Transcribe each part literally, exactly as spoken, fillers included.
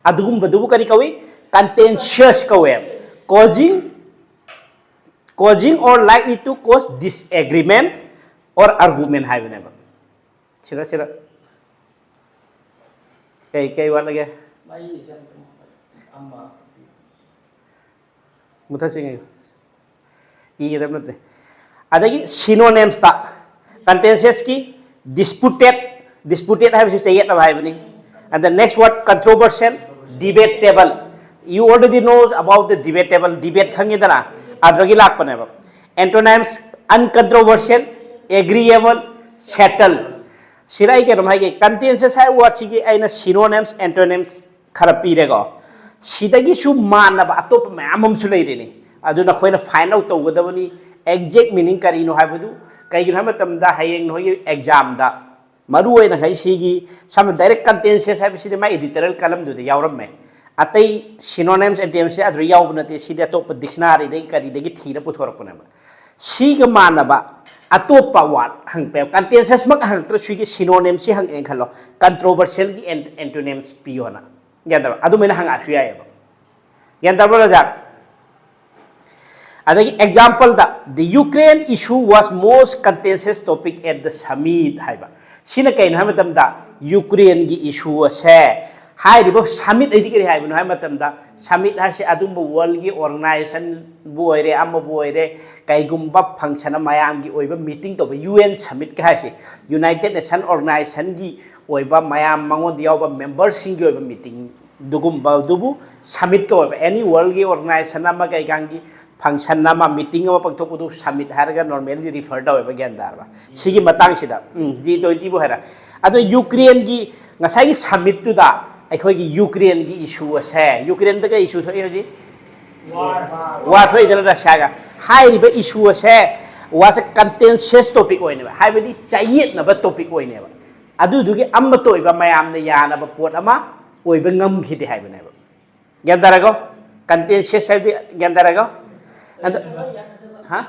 ꯑꯗꯨꯒꯨꯝꯕꯗꯨꯕꯨ ꯀꯔꯤ ꯀꯧꯏ? Contentious ꯀꯧꯋꯦ꯫ Causing causing or likely to cause disagreement or argument ꯍꯥꯏꯕꯅꯦꯕ꯫ ꯁꯤꯔ ꯁꯤꯔ ꯀꯩ ꯀꯩ ꯋꯥꯠꯂꯒꯦ? ꯃꯨꯊꯠꯁꯤ꯫ ꯏꯒꯗꯕ ꯅꯠꯇ꯭ꯔꯦ꯫ ꯑꯗꯒꯤ synonyms ꯇ contentious ꯀꯤ disputed, disputed ꯍꯥꯏꯕꯁꯤ ꯆꯌꯦꯠꯅꯕ ꯍꯥꯏꯕꯅꯤ꯫ And the next word, controversial, debatable. You already know about the debatable, debate ꯈꯪꯉꯤꯗꯅ, ꯑꯗꯨꯗꯒꯤ ꯂꯥꯛꯄꯅꯦꯕ꯫ Antonyms, uncontroversial, agreeable, settle. ꯁꯤꯗ ꯑꯩ ꯀꯩꯅꯣꯝ ꯍꯥꯏꯒꯦ, contentious ꯍꯥꯏꯕ word ꯁꯤꯒꯤ ꯑꯩꯅ synonyms, antonyms ꯈꯔ ꯄꯤꯔꯦꯀꯣ꯫ ꯁꯤꯗꯒꯤꯁꯨ ꯃꯥꯟꯅꯕ ꯑꯇꯣꯞꯄ ꯃꯌꯥꯝ ꯑꯃꯁꯨ ꯂꯩꯔꯤꯅꯤ꯫ ꯑꯗꯨꯅ ꯑꯩꯈꯣꯏꯅ find out ꯇꯧꯒꯗꯕꯅꯤ, exact meaning ꯀꯔꯤꯅꯣ ꯍꯥꯏꯕꯗꯨ꯫ ꯀꯩꯒꯤꯅꯣ ꯍꯥꯏꯕ ꯃꯇꯝꯗ ꯍꯌꯦꯡ ꯅꯈꯣꯏꯒꯤ exam ꯗ ꯃꯔꯨ ꯑꯣꯏꯅ ꯉꯁꯥꯏ ꯁꯤꯒꯤ ꯁꯝꯅ direct contentious ꯍꯥꯏꯕꯁꯤꯗꯤ ꯃꯥꯏ editorial column ꯗꯨꯗ ꯌꯥꯎꯔꯝꯃꯦ꯫ ꯑꯇꯩ synonyms, antonyms ꯁꯦ ꯑꯗꯨꯗ ꯌꯥꯎꯕ ꯅꯠꯇꯦ, ꯁꯤꯗꯤ ꯑꯇꯣꯞꯄ dictionary ꯗꯒꯤ ꯀꯔꯤꯗꯒꯤ ꯊꯤꯔ ꯄꯨꯊꯣꯔꯛꯄꯅꯦꯕ꯫ ꯁꯤꯒ ꯃꯥꯟꯅꯕ ꯑꯇꯣꯞꯄ word ꯍꯪꯉꯛꯄ ꯌꯥꯏ꯫ Contentious ꯃꯛ ꯍꯪꯉꯛꯇ꯭ꯔꯁꯨ ꯁꯤꯒꯤ synonyms ꯁꯤ ꯍꯪꯉꯛꯑꯦꯅ ꯈꯜꯂꯣ, controversial ꯒꯤ an-, antonyms ꯄꯤꯌꯣꯅ꯫ ꯒ꯭ꯌꯥꯟ ꯇꯥꯔꯕ? ꯑꯗꯨꯃꯥꯏꯅ ꯍꯪꯉꯛꯑꯁꯨ ꯌꯥꯏꯑꯕ꯫ ꯒ꯭ꯌꯥꯟ ꯇꯥꯔꯕ, ꯔꯖꯥꯛ? ꯑꯗꯒꯤ example the, "The Ukraine issue was most contentious topic at the summit" ꯍꯥꯏꯕ꯫ ꯁꯤꯅ ꯀꯩꯅꯣ ꯍꯥꯏꯕ ꯃꯇꯝꯗ, ꯌꯨꯀ꯭ꯔꯦꯟꯒꯤ issue ꯑꯁꯦ ꯍꯥꯏꯔꯤꯕ summit ꯍꯥꯏꯗꯤ ꯀꯔꯤ ꯍꯥꯏꯕꯅꯣ ꯍꯥꯏꯕ ꯃꯇꯝꯗ, summit ꯍꯥꯏꯁꯦ ꯑꯗꯨꯝꯕ world ꯒꯤ organization ꯕꯨ ꯑꯣꯏꯔꯦ, ꯑꯃꯕꯨ ꯑꯣꯏꯔꯦ, ꯀꯩꯒꯨꯝꯕ function ꯑꯃ, ꯃꯌꯥꯝꯒꯤ ꯑꯣꯏꯕ meeting ꯇꯧꯕ, U N summit ꯀ ꯍꯥꯏꯁꯦ, United Nation organization ꯒꯤ ꯑꯣꯏꯕ ꯃꯌꯥꯝ, ꯃꯉꯣꯟꯗ ꯌꯥꯎꯕ member ꯁꯤꯡꯒꯤ ꯑꯣꯏꯕ meeting, ꯑꯗꯨꯒꯨꯝꯕꯗꯨꯕꯨ summit ꯀꯧꯋꯦꯕ꯫ Any world ꯒꯤ organization ꯑꯃ ꯀꯩꯀꯥꯒꯤ function ꯑꯃ, meeting ꯑꯃ ꯄꯥꯡꯊꯣꯛꯄꯗꯨ summit ꯍꯥꯏꯔꯒ normally refer ꯇꯧꯋꯦꯕ, ꯒ꯭ꯌꯥꯟ ꯇꯥꯔꯕ? ꯁꯤꯒꯤ ꯃꯇꯥꯡꯁꯤꯗ, ꯎꯝ, G twenty ꯕꯨ ꯍꯥꯏꯔ꯫ ꯑꯗꯣ ꯌꯨꯀ꯭ꯔꯦꯟꯒꯤ ꯉꯁꯥꯏꯒꯤ summit ꯇꯨꯗ ꯑꯩꯈꯣꯏꯒꯤ ꯌꯨꯀ꯭ꯔꯦꯟꯒꯤ issue ꯑꯁꯦ, ꯌꯨꯀ꯭ꯔꯦꯟꯗ ꯀꯩ issue ꯊꯣꯛꯏ ꯍꯧꯖꯤꯛ? War ꯊꯣꯛꯏꯗꯅ ꯔꯁꯤꯌꯥꯒ꯫ ꯍꯥꯏꯔꯤꯕ issue ꯑꯁꯦ, ꯋꯥꯁꯦ contentious topic ꯑꯣꯏꯅꯦꯕ, ꯍꯥꯏꯕꯗꯤ ꯆꯌꯦꯠꯅꯕ topic ꯑꯣꯏꯅꯦꯕ꯫ ꯑꯗꯨꯗꯨꯒꯤ ꯑꯃꯠꯇ ꯑꯣꯏꯕ ꯃꯌꯥꯝꯅ ꯌꯥꯅꯕ ꯄꯣꯠ ꯑꯃ ꯑꯣꯏꯕ ꯉꯝꯈꯤꯗꯦ ꯍꯥꯏꯕꯅꯦꯕ꯫ ꯒ꯭ꯌꯥꯟ ꯇꯥꯔꯦꯀꯣ? Contentious ꯍꯥꯏꯕꯗꯤ ꯒ꯭ꯌꯥꯟ ꯇꯥꯔꯦꯀꯣ? And, ꯍꯥ?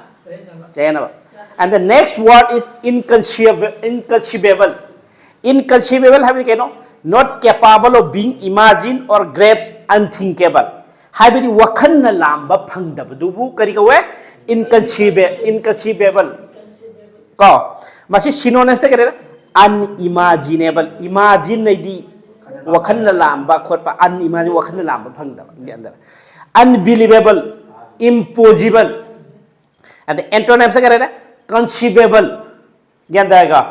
ꯆꯌꯦꯠꯅꯕ꯫ And the next word is inconceivable, inconceivable. Inconceivable ꯍꯥꯏꯕꯗꯤ ꯀꯩꯅꯣ? Not capable of being imagined or grasp, unthinkable. ꯍꯥꯏꯕꯗꯤ ꯋꯥꯈꯜꯅ ꯂꯥꯝꯕ ꯐꯪꯗꯕꯗꯨꯕꯨ ꯀꯔꯤ ꯀꯧꯋꯦ? Inconceiva- inconceivable ꯀꯣ꯫ ꯃꯁꯤ synonymsꯇ ꯀꯔꯤꯔ? Unimaginable. Imagine ꯍꯥꯏꯗꯤ ꯋꯥꯈꯜꯅ ꯂꯥꯝꯕ ꯈꯣꯠꯄ, unimagine ꯋꯥꯈꯜꯅ ꯂꯥꯝꯕ ꯐꯪꯗꯕ꯫ ꯒ꯭ꯌꯥꯟ ꯇꯥꯔꯦ? Unbelievable, impossible. ꯑꯗ antonymsꯇ ꯀꯔꯤꯔ? Conceivable. ꯒ꯭ꯌꯥꯟ ꯇꯥꯔꯦꯀꯣ?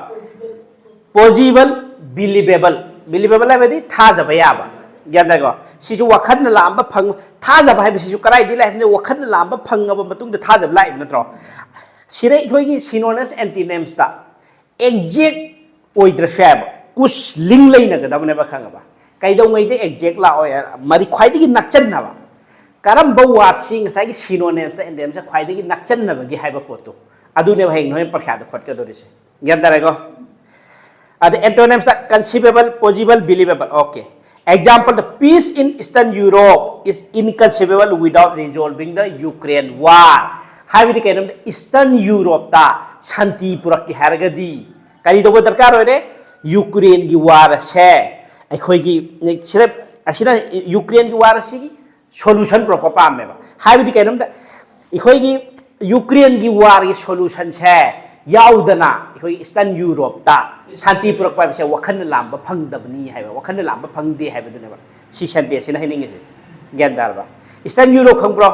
Possible, believable. Believable ꯍꯥꯏꯕꯗꯤ ꯊꯥꯖꯕ ꯌꯥꯕ꯫ ꯒ꯭ꯌꯥꯟ ꯇꯥꯔꯦꯀꯣ? ꯁꯤꯁꯨ ꯋꯥꯈꯜꯅ ꯂꯥꯝꯕ ꯐꯪ-, ꯊꯥꯖꯕ ꯍꯥꯏꯕꯁꯤꯁꯨ ꯀꯗꯥꯏꯗꯒꯤ ꯂꯥꯛꯏꯕꯅꯣ? ꯋꯥꯈꯜꯅ ꯂꯥꯝꯕ ꯐꯪꯉꯕ ꯃꯇꯨꯡꯗ ꯊꯥꯖꯕ ꯂꯥꯛꯏꯕ ꯅꯠꯇ꯭ꯔꯣ? ꯁꯤꯗ ꯑꯩꯈꯣꯏꯒꯤ synonyms, antonymsꯇ exact ꯑꯣꯏꯗ꯭ꯔꯁꯨ ꯌꯥꯏꯕ, ꯀꯨꯁ ꯂꯤꯡ ꯂꯩꯅꯒꯗꯕꯅꯦꯕ, ꯈꯪꯉꯕ? ꯀꯩꯗꯧꯉꯩꯗ exact ꯂꯥꯛꯑꯣꯏ? ꯃꯔꯤ ꯈ꯭ꯋꯥꯏꯗꯒꯤ ꯅꯛꯆꯟꯅꯕ꯫ ꯀꯔꯝꯕ wordꯁꯤ ꯉꯁꯥꯏꯒꯤ synonymsꯇ, antonymsꯇ ꯈ꯭ꯋꯥꯏꯗꯒꯤ ꯅꯛꯆꯟꯅꯕꯒꯤ ꯍꯥꯏꯕ ꯄꯣꯠꯇꯣ, ꯑꯗꯨꯅꯦꯕ ꯍꯌꯦꯡ ꯅꯣꯏꯅ ꯄꯔꯤꯈꯥꯗ ꯈꯣꯠꯀꯗꯧꯔꯤꯁꯦ꯫ ꯒ꯭ꯌꯥꯟ ꯇꯥꯔꯦꯀꯣ? ꯑꯗ antonymsꯇ conceivable, possible, believable. Okay. Example, the peace in Eastern Europe is inconceivable without resolving the Ukraine war. ꯍꯥꯏꯕꯗꯤ ꯀꯩꯅꯣꯗ, Eastern Europeꯇ ꯁꯥꯟꯇꯤ ꯄꯨꯔꯛꯀꯦ ꯍꯥꯏꯔꯒꯗꯤ ꯀꯔꯤ ꯇꯧꯕ ꯗꯔꯀꯥꯔ ꯑꯣꯏꯔꯦ? Ukraineꯒꯤ war ꯑꯁꯦ ꯑꯩꯈꯣꯏꯒꯤ ꯁꯤꯗ, ꯑꯁꯤꯅ Ukraineꯒꯤ war ꯑꯁꯤꯒꯤ solution ꯄꯨꯔꯛꯄ ꯄꯥꯝꯃꯦꯕ꯫ ꯍꯥꯏꯕꯗꯤ ꯀꯩꯅꯣꯝꯗ, ꯑꯩꯈꯣꯏꯒꯤ Ukraineꯒꯤ warꯒꯤ solutionꯁꯦ ꯌꯥꯎꯗꯅ ꯑꯩꯈꯣꯏꯒꯤ Eastern Europeꯇ ꯁꯥꯟꯇꯤ ꯄꯨꯔꯛꯄ ꯍꯥꯏꯕꯁꯦ ꯋꯥꯈꯜꯅ ꯂꯥꯝꯕ ꯐꯪꯗꯕꯅꯤ ꯍꯥꯏꯕ, ꯋꯥꯈꯜꯅ ꯂꯥꯝꯕ ꯐꯪꯗꯦ ꯍꯥꯏꯕꯗꯨꯅꯦꯕ ꯁꯤ sentenceꯁꯤꯅ ꯍꯥꯏꯅꯤꯡꯉꯤꯁꯦ꯫ ꯒ꯭ꯌꯥꯟ ꯇꯥꯔꯕ? Eastern Europe ꯈꯪꯕ꯭ꯔꯣ?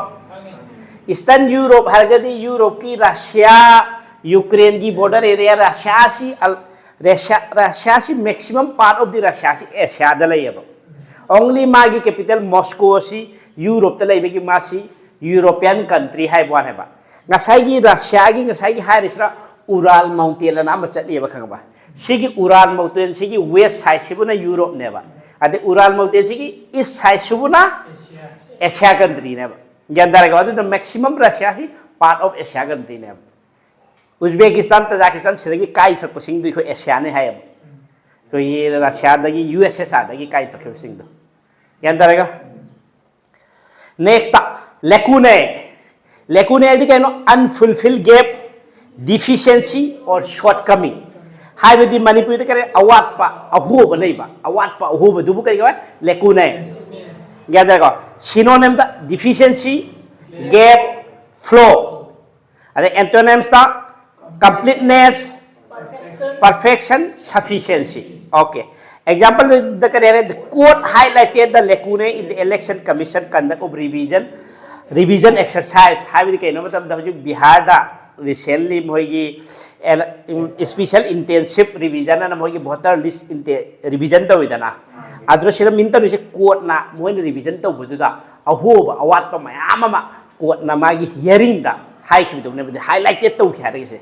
Eastern Europe ꯍꯥꯏꯔꯒꯗꯤ Europeꯀꯤ Russia, Ukraineꯒꯤ border area, Russiaꯁꯤ ꯑꯜ-, Russia, Russiaꯁꯤ maximum part of the Russiaꯁꯤ Asiaꯗ ꯂꯩꯌꯦꯕ꯫ Only ꯃꯥꯒꯤ capital Moscow ꯑꯁꯤ Europeꯇ ꯂꯩꯕꯒꯤ ꯃꯥꯁꯤ European country ꯍꯥꯏꯕ ꯋꯥꯅꯦꯕ꯫ ꯉꯁꯥꯏꯒꯤ Russiaꯒꯤ ꯉꯁꯥꯏꯒꯤ ꯍꯥꯏꯔꯤꯁꯤꯅ Ural mountain ꯑꯅ ꯑꯃ ꯆꯠꯂꯤꯑꯕ, ꯈꯪꯉꯕ? ꯁꯤꯒꯤ Ural mountain ꯁꯤꯒꯤ west sideꯁꯤꯕꯨꯅ Europeꯅꯦꯕ, ꯑꯗꯩ Ural mountain ꯁꯤꯒꯤ east sideꯁꯤꯕꯨꯅ Asia countryꯅꯦꯕ꯫ ꯒ꯭ꯌꯥꯟ ꯇꯥꯔꯦꯀꯣ? ꯑꯗꯨꯅ maximum Russiaꯁꯤ part of Asia countryꯅꯦꯕ꯫ Uzbekistan, Tajikistan ꯁꯤꯗꯒꯤ ꯀꯥꯏꯊꯔꯛꯄꯁꯤꯡꯗꯨ ꯑꯩꯈꯣꯏ Asiaꯅꯤ ꯍꯥꯏꯌꯦꯕ꯫ ꯑꯩꯈꯣꯏꯒꯤ Russiaꯗꯒꯤ, USSRꯗꯒꯤ ꯀꯥꯏꯊꯔꯛꯈꯤꯕꯁꯤꯡꯗꯣ꯫ ꯒ꯭ꯌꯥꯟ ꯇꯥꯔꯦꯀꯣ? Next, lacunae. Lacunae ꯍꯥꯏꯗꯤ ꯀꯩꯅꯣ? Unfulfilled gap, deficiency or shortcoming. ꯍꯥꯏꯕꯗꯤ ꯃꯅꯤꯄꯨꯔꯤꯗ ꯀꯔꯤ ꯑꯋꯥꯠꯄ ꯑꯍꯣꯕ ꯂꯩꯕ, ꯑꯋꯥꯠꯄ ꯑꯍꯣꯕꯗꯨꯕꯨ ꯀꯔꯤ ꯀꯧꯋꯦ? ꯂꯦꯀꯨꯅꯦ꯫ ꯒ꯭ꯌꯥꯟ ꯇꯥꯔꯦꯀꯣ? ꯁꯤꯅꯣꯅꯤꯝꯗ deficiency, gap, flaw꯫ ꯑꯗꯩ antonyms ꯇ completeness, perfection, sufficiency꯫ Okay, example ꯗ ꯀꯔꯤ ꯍꯥꯏꯔꯦ? The court highlighted the lacuna in the election commission conduct of revision revision exercise꯫ ꯍꯥꯏꯕꯗꯤ ꯀꯩꯅꯣ ꯃꯇꯝꯗ ꯍꯧꯖꯤꯛ ꯕꯤꯍꯥꯔꯗ recently ꯃꯣꯏꯒꯤ special intensive revision ꯑꯅ ꯃꯣꯏꯒꯤ voter list revision ꯇꯧꯋꯤꯗꯅ, ꯑꯗꯨꯗ ꯁꯤꯗ ꯃꯤꯟ ꯇꯧꯔꯤꯁꯦ ꯀꯣꯔꯠꯅ ꯃꯣꯏꯅ revision ꯇꯧꯕꯗꯨꯗ ꯑꯍꯣꯕ ꯑꯋꯥꯠꯄ ꯃꯌꯥꯝ ꯑꯃ ꯀꯣꯔꯠꯅ ꯃꯥꯒꯤ hearing ꯗ ꯍꯥꯏꯈꯤꯕꯗꯨꯅꯦꯕ highlighted ꯇꯧꯈꯤ ꯍꯥꯏꯔꯤꯁꯦ꯫